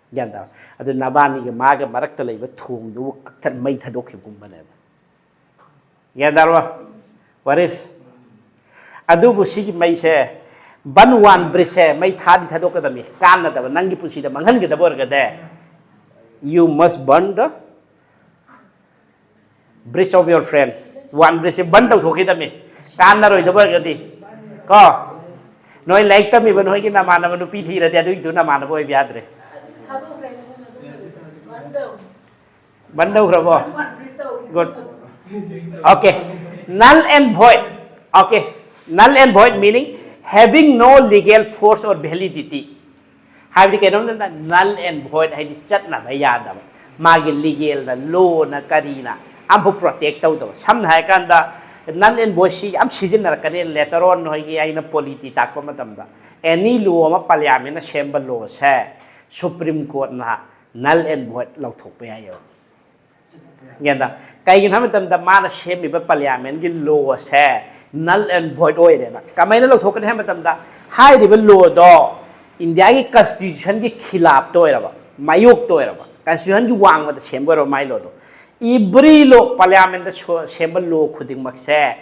ꯒ꯭ꯌꯥꯟ ꯇꯥꯔꯕ? ꯑꯗꯨ ꯅꯕꯥꯅꯤꯒ ꯃꯥꯒ ꯃꯔꯛꯇ ꯂꯩꯕ ꯊꯣꯡꯗꯨꯕꯨ ꯀꯛꯊꯠ ꯃꯩ ꯊꯥꯗꯣꯛꯈꯤꯕꯒꯨꯝꯕꯅꯦꯕ꯫ ꯒ꯭ꯌꯥꯟ ꯇꯥꯔꯕ? What is? ꯑꯗꯨꯕꯨ ꯁꯤꯒꯤ ꯃꯩꯁꯦ, burn one bridge ꯁꯦ ꯃꯩ ꯊꯥꯗꯤ ꯊꯥꯗꯣꯛꯀꯗꯕꯅꯤ꯫ ꯀꯥꯟꯅꯗꯕ, ꯅꯪꯒꯤ ꯄꯨꯟꯁꯤꯗ ꯃꯥꯡꯍꯟꯒꯗꯕ ꯑꯣꯏꯔꯒꯗꯤ, you must burn the bridge of your friend꯫ One bridge say burn ꯇꯧꯊꯣꯛꯈꯤꯗꯕꯅꯤ, ꯀꯥꯟꯅꯔꯣꯏꯗꯕ ꯑꯣꯏꯔꯒꯗꯤ꯫ ꯀꯣ, ꯅꯣꯏ ꯂꯥꯏꯔꯤꯛ ꯇꯝꯃꯤꯕ ꯅꯣꯏꯒꯤ ꯅꯃꯥꯟꯅꯕ ꯅꯨꯄꯤ ꯊꯤꯔꯗꯤ ꯑꯗꯨꯒꯤꯗꯨ ꯅꯃꯥꯟꯅꯕ ꯑꯣꯏꯕ ꯌꯥꯗ꯭ꯔꯦ꯫ ꯑꯗꯨꯗꯤ ꯊꯥꯗꯣꯛꯈ꯭ꯔꯦ ꯑꯗꯨꯝ ꯑꯗꯨꯝ ꯕꯟ ꯇꯧ꯫ Burn ꯇꯧꯈ꯭ꯔꯕꯣ? ꯕꯟ ꯕ꯭ꯔꯤꯖ ꯇꯧ꯫ Good. Okay. Null and void. Okay. Null and void meaning having no legal force or validity. ꯍꯥꯏꯕꯗꯤ ꯀꯩꯅꯣꯝ ꯃꯇꯝꯗ null and void ꯍꯥꯏꯗꯤ ꯆꯠꯅꯕ ꯌꯥꯗꯕ, ꯃꯥꯒꯤ ꯂꯤꯒꯦꯜꯅ, ꯂꯣꯅ, ꯀꯔꯤꯅ ꯑꯝꯐꯥꯎ ꯄ꯭ꯔꯣꯇꯦꯛ ꯇꯧꯗꯕ꯫ ꯁꯝꯅ ꯍꯥꯏꯔꯀꯥꯟꯗ null and void ꯁꯤ ꯌꯥꯝ ꯁꯤꯖꯤꯟꯅꯔꯛꯀꯅꯤ later on ꯅꯣꯏꯒꯤ ꯑꯩꯅ ꯄꯣꯂꯤꯇꯤ ꯇꯥꯛꯄ ꯃꯇꯝꯗ꯫ ꯑꯦꯅꯤ ꯂꯣ ꯑꯃ ꯄꯥꯔꯂꯤꯌꯥꯃꯦꯟꯅ ꯁꯦꯝꯕ ꯂꯣꯁꯦ ꯁꯨꯄ꯭ꯔꯤꯝ ꯀꯣꯔꯠꯅ null and void ꯂꯧꯊꯣꯛꯄ ꯌꯥꯏꯑꯕ꯫ ꯒ꯭ꯌꯥꯟ ꯇꯥ? ꯀꯩꯒꯤꯅꯣ ꯍꯥꯏꯕ ꯃꯇꯝꯗ ꯃꯥꯅ ꯁꯦꯝꯃꯤꯕ ꯄꯥꯔꯂꯤꯌꯥꯃꯦꯟꯒꯤ ꯂꯣ ꯑꯁꯦ null and void ꯑꯣꯏꯔꯦꯅ꯫ ꯀꯃꯥꯏꯅ ꯂꯧꯊꯣꯛꯀꯅꯤ ꯍꯥꯏꯕ ꯃꯇꯝꯗ ꯍꯥꯏꯔꯤꯕ ꯂꯣꯗꯣ ꯏꯟꯗꯤꯌꯥꯒꯤ ꯀꯟꯁꯇꯤꯇ꯭ꯌꯨꯁꯟꯒꯤ ꯈꯤꯂꯥꯞꯇ ꯑꯣꯏꯔꯕ, ꯃꯥꯌꯣꯛꯇ ꯑꯣꯏꯔꯕ, ꯀꯟꯁꯇꯤꯇ꯭ꯌꯨꯁꯟꯒꯤ ꯋꯥꯡꯃꯗ ꯁꯦꯝꯕ ꯑꯣꯏꯔꯕ ꯃꯥꯏ ꯂꯣꯗꯣ꯫ Every law ꯄꯥꯔꯂꯤꯌꯥꯃꯦꯟꯗ ꯁꯦꯝꯕ ꯂꯣ ꯈꯨꯗꯤꯡꯃꯛꯁꯦ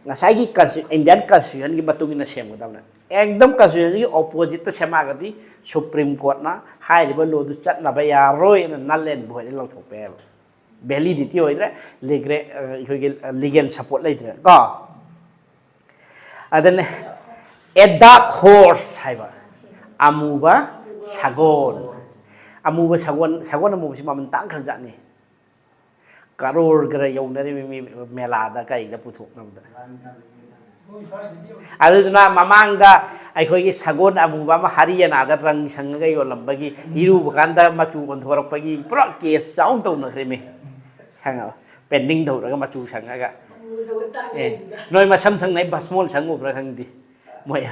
ꯉꯁꯥꯏꯒꯤ ꯏꯟꯗꯤꯌꯥꯟ ꯀꯟꯁꯇꯤꯇ꯭ꯌꯨꯁꯟꯒꯤ ꯃꯇꯨꯡ ꯏꯟꯅ ꯁꯦꯝꯒꯗꯕꯅꯦ꯫ ꯑꯦꯛꯗꯝ ꯀꯟꯁꯇꯤꯇ꯭ꯌꯨꯁꯟꯒꯤ ꯑꯣꯄꯣꯖꯤꯠꯇ ꯁꯦꯝꯃꯛꯑꯒꯗꯤ ꯁꯨꯄ꯭ꯔꯤꯝ ꯀꯣꯔꯠꯅ ꯍꯥꯏꯔꯤꯕ ꯂꯣꯗꯨ ꯆꯠꯅꯕ ꯌꯥꯔꯣꯏꯅ null and void ꯂꯧꯊꯣꯛꯄ ꯌꯥꯏꯕ꯫ ꯚꯦꯂꯤꯗꯤꯇꯤ ꯑꯣꯏꯗ꯭ꯔꯦ, ꯂꯤꯒ꯭ꯔꯦ-, ꯑ, ꯑꯩꯈꯣꯏꯒꯤ ꯂꯤꯒꯦꯜ ꯁꯄꯣꯔꯠ ꯂꯩꯇ꯭ꯔꯦ ꯀꯣ꯫ ꯑꯗꯨꯅꯦ, a dark horse ꯍꯥꯏꯕ, ꯑꯃꯨꯕ ꯁꯒꯣꯜ꯫ ꯑꯃꯨꯕ ꯁꯒꯣꯜ, ꯁꯒꯣꯜ ꯑꯃꯨꯕꯁꯤ ꯃꯃꯜ ꯇꯥꯡꯈ꯭ꯔꯕ ꯖꯥꯠꯅꯤ꯫ ꯀꯔꯣꯔ ꯈꯔ ꯌꯧꯅꯔꯤꯕ ꯃꯤ ꯃꯦꯂꯥꯗ ꯀꯩꯗ ꯄꯨꯊꯣꯛꯅꯕꯗ꯫ ꯑꯗꯨꯗꯨꯅ ꯃꯃꯥꯡꯗ ꯑꯩꯈꯣꯏꯒꯤ ꯁꯒꯣꯜ ꯑꯃꯨꯕ ꯑꯃ ꯍꯔꯤꯌꯥꯅꯥꯗ ꯔꯪ ꯁꯪꯉꯒ ꯌꯣꯜꯂꯝꯕꯒꯤ, ꯏꯔꯨꯕ ꯀꯥꯟꯗ ꯃꯆꯨ ꯑꯣꯟꯊꯣꯔꯛꯄꯒꯤ ꯄꯨꯔꯥ ꯀꯦꯁ ꯆꯥꯎꯅ ꯇꯧꯅꯈ꯭ꯔꯦꯃꯤ꯫ ꯈꯪꯉꯕ? ꯄꯦꯟꯗꯤꯡ ꯇꯧꯔꯒ ꯃꯆꯨ ꯁꯪꯉꯒ꯫ ꯑꯦ, ꯅꯣꯏ ꯃꯁꯝ ꯁꯪꯅꯩ ꯚꯁꯃꯣꯜ ꯁꯪꯉꯨꯕ꯭ꯔꯥ ꯈꯪꯗꯦ꯫ ꯃꯣꯏ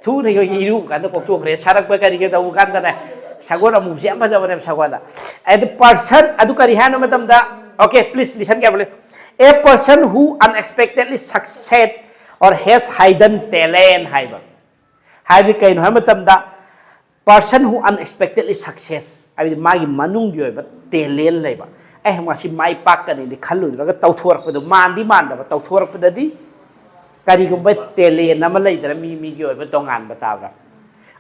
ꯊꯨꯅ ꯑꯩꯈꯣꯏꯒꯤ ꯏꯔꯨꯕ ꯀꯥꯟꯗ ꯀꯣꯛꯊꯣꯛꯈ꯭ꯔꯦ꯫ ꯁꯥꯔꯛꯄ ꯀꯔꯤꯒ ꯇꯧꯕ ꯀꯥꯟꯗꯅꯦ, ꯁꯒꯣꯜ ꯑꯃꯨꯕꯁꯦ ꯌꯥꯝ ꯐꯖꯕꯅꯦꯕ ꯁꯒꯣꯜꯗ꯫ And the person ꯑꯗꯨ ꯀꯔꯤ ꯍꯥꯏꯅ ꯃꯇꯝꯗ, okay, please listen carefully. A person who unexpectedly succeed or has hidden talent ꯍꯥꯏꯕ꯫ ꯍꯥꯏꯕꯗꯤ ꯀꯩꯅꯣ ꯍꯥꯏꯕ ꯃꯇꯝꯗ, person who unexpectedly success ꯍꯥꯏꯕꯗꯤ ꯃꯥꯒꯤ ꯃꯅꯨꯡꯒꯤ ꯑꯣꯏꯕ ꯇꯦꯂꯦꯟ ꯂꯩꯕ꯫ ꯑꯦ, ꯃꯁꯤ ꯃꯥꯏ ꯄꯥꯛꯀꯅꯤꯗꯤ ꯈꯜꯂꯨꯗ꯭ꯔꯒ ꯇꯧꯊꯣꯔꯛꯄꯗꯣ, ꯃꯥꯟꯗꯤ ꯃꯥꯟꯗꯕ, ꯇꯧꯊꯣꯔꯛꯄꯗꯗꯤ ꯀꯔꯤꯒꯨꯝꯕ ꯇꯦꯂꯦꯟ ꯑꯃ ꯂꯩꯗꯅ, ꯃꯤ ꯃꯤꯒꯤ ꯑꯣꯏꯕ ꯇꯣꯉꯥꯟꯕ ꯇꯥꯕ꯭ꯔꯥ?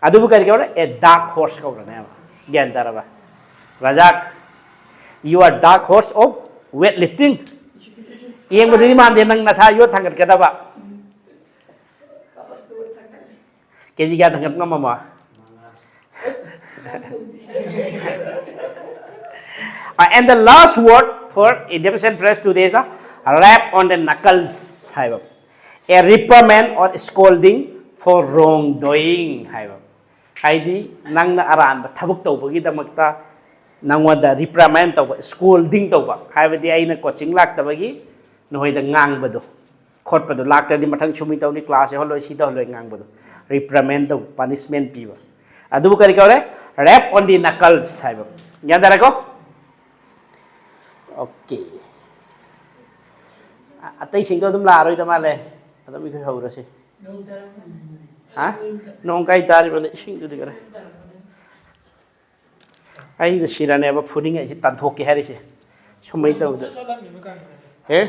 ꯑꯗꯨꯕꯨ ꯀꯔꯤ ꯀꯧꯔꯦ? A dark horse ꯀꯧꯔꯅꯦꯕ꯫ ꯒ꯭ꯌꯥꯟ ꯇꯥꯔꯕ? ꯔꯥꯖꯥꯛ, you are dark horse of weight lifting. ꯌꯦꯡꯕꯗꯗꯤ ꯃꯥꯟꯗꯦ ꯅꯪ ꯅꯁꯥ ꯌꯣꯠ ꯊꯥꯡꯒꯠꯀꯗꯕ꯫ ꯀꯦꯖꯤ ꯀꯌꯥ ꯊꯥꯡꯒꯠ ꯉꯝꯃꯝꯃꯣ? Uh, and the last word, For idiom sentence todayꯗ, rap on the knuckles ꯍꯥꯏꯕ, a reprimand or scolding for wrong doing ꯍꯥꯏꯕ꯫ ꯍꯥꯏꯗꯤ ꯅꯪꯅ ꯑꯔꯥꯟꯕ ꯊꯕꯛ ꯇꯧꯕꯒꯤꯗꯃꯛꯇ ꯅꯪꯉꯣꯟꯗ reprimand ꯇꯧꯕ, scolding ꯇꯧꯕ, ꯍꯥꯏꯕꯗꯤ ꯑꯩꯅ coaching ꯂꯥꯛꯇꯕꯒꯤ ꯅꯈꯣꯏꯗ ꯉꯥꯡꯕꯗꯣ, ꯈꯣꯠꯄꯗꯣ, ꯂꯥꯛꯇ꯭ꯔꯗꯤ ꯃꯊꯪ ꯁꯨꯃꯤ ꯇꯧꯅꯤ, class ꯌꯥꯎꯍꯜꯂꯣꯏ, ꯁꯤ ꯇꯧꯍꯜꯂꯣꯏ ꯉꯥꯡꯕꯗꯣ, reprimand ꯇꯧꯕ, punishment ꯄꯤꯕ꯫ ꯑꯗꯨꯕꯨ ꯀꯔꯤ ꯀꯧꯔꯦ? Rap on the knuckles ꯍꯥꯏꯕ꯫ ꯒ꯭ꯌꯥꯟ ꯇꯥꯔꯦꯀꯣ? Okay꯫ ꯑ-, ꯑꯇꯩꯁꯤꯡꯗꯣ ꯑꯗꯨꯝ ꯂꯥꯛꯑꯔꯣꯏꯗ ꯃꯥꯜꯂꯦ꯫ ꯑꯗꯨꯝ ꯑꯩꯈꯣꯏ ꯍꯧꯔꯁꯤ꯫ ꯍꯥ? ꯅꯣꯡ ꯀꯥꯏ ꯇꯥꯔꯤꯕꯅꯦ? ꯏꯁꯤꯡꯗꯨꯗꯤ ꯀꯔꯥꯏ? ꯑꯩꯅ ꯁꯤꯔꯅꯦꯕ ꯐꯨꯅꯤꯡꯉꯛꯏꯁꯦ, ꯇꯥꯟꯊꯣꯛꯀꯦ ꯍꯥꯏꯔꯤꯁꯦ꯫ ꯁꯨꯃꯥꯏꯅ ꯇꯧꯕꯗ꯫ ꯍꯦ?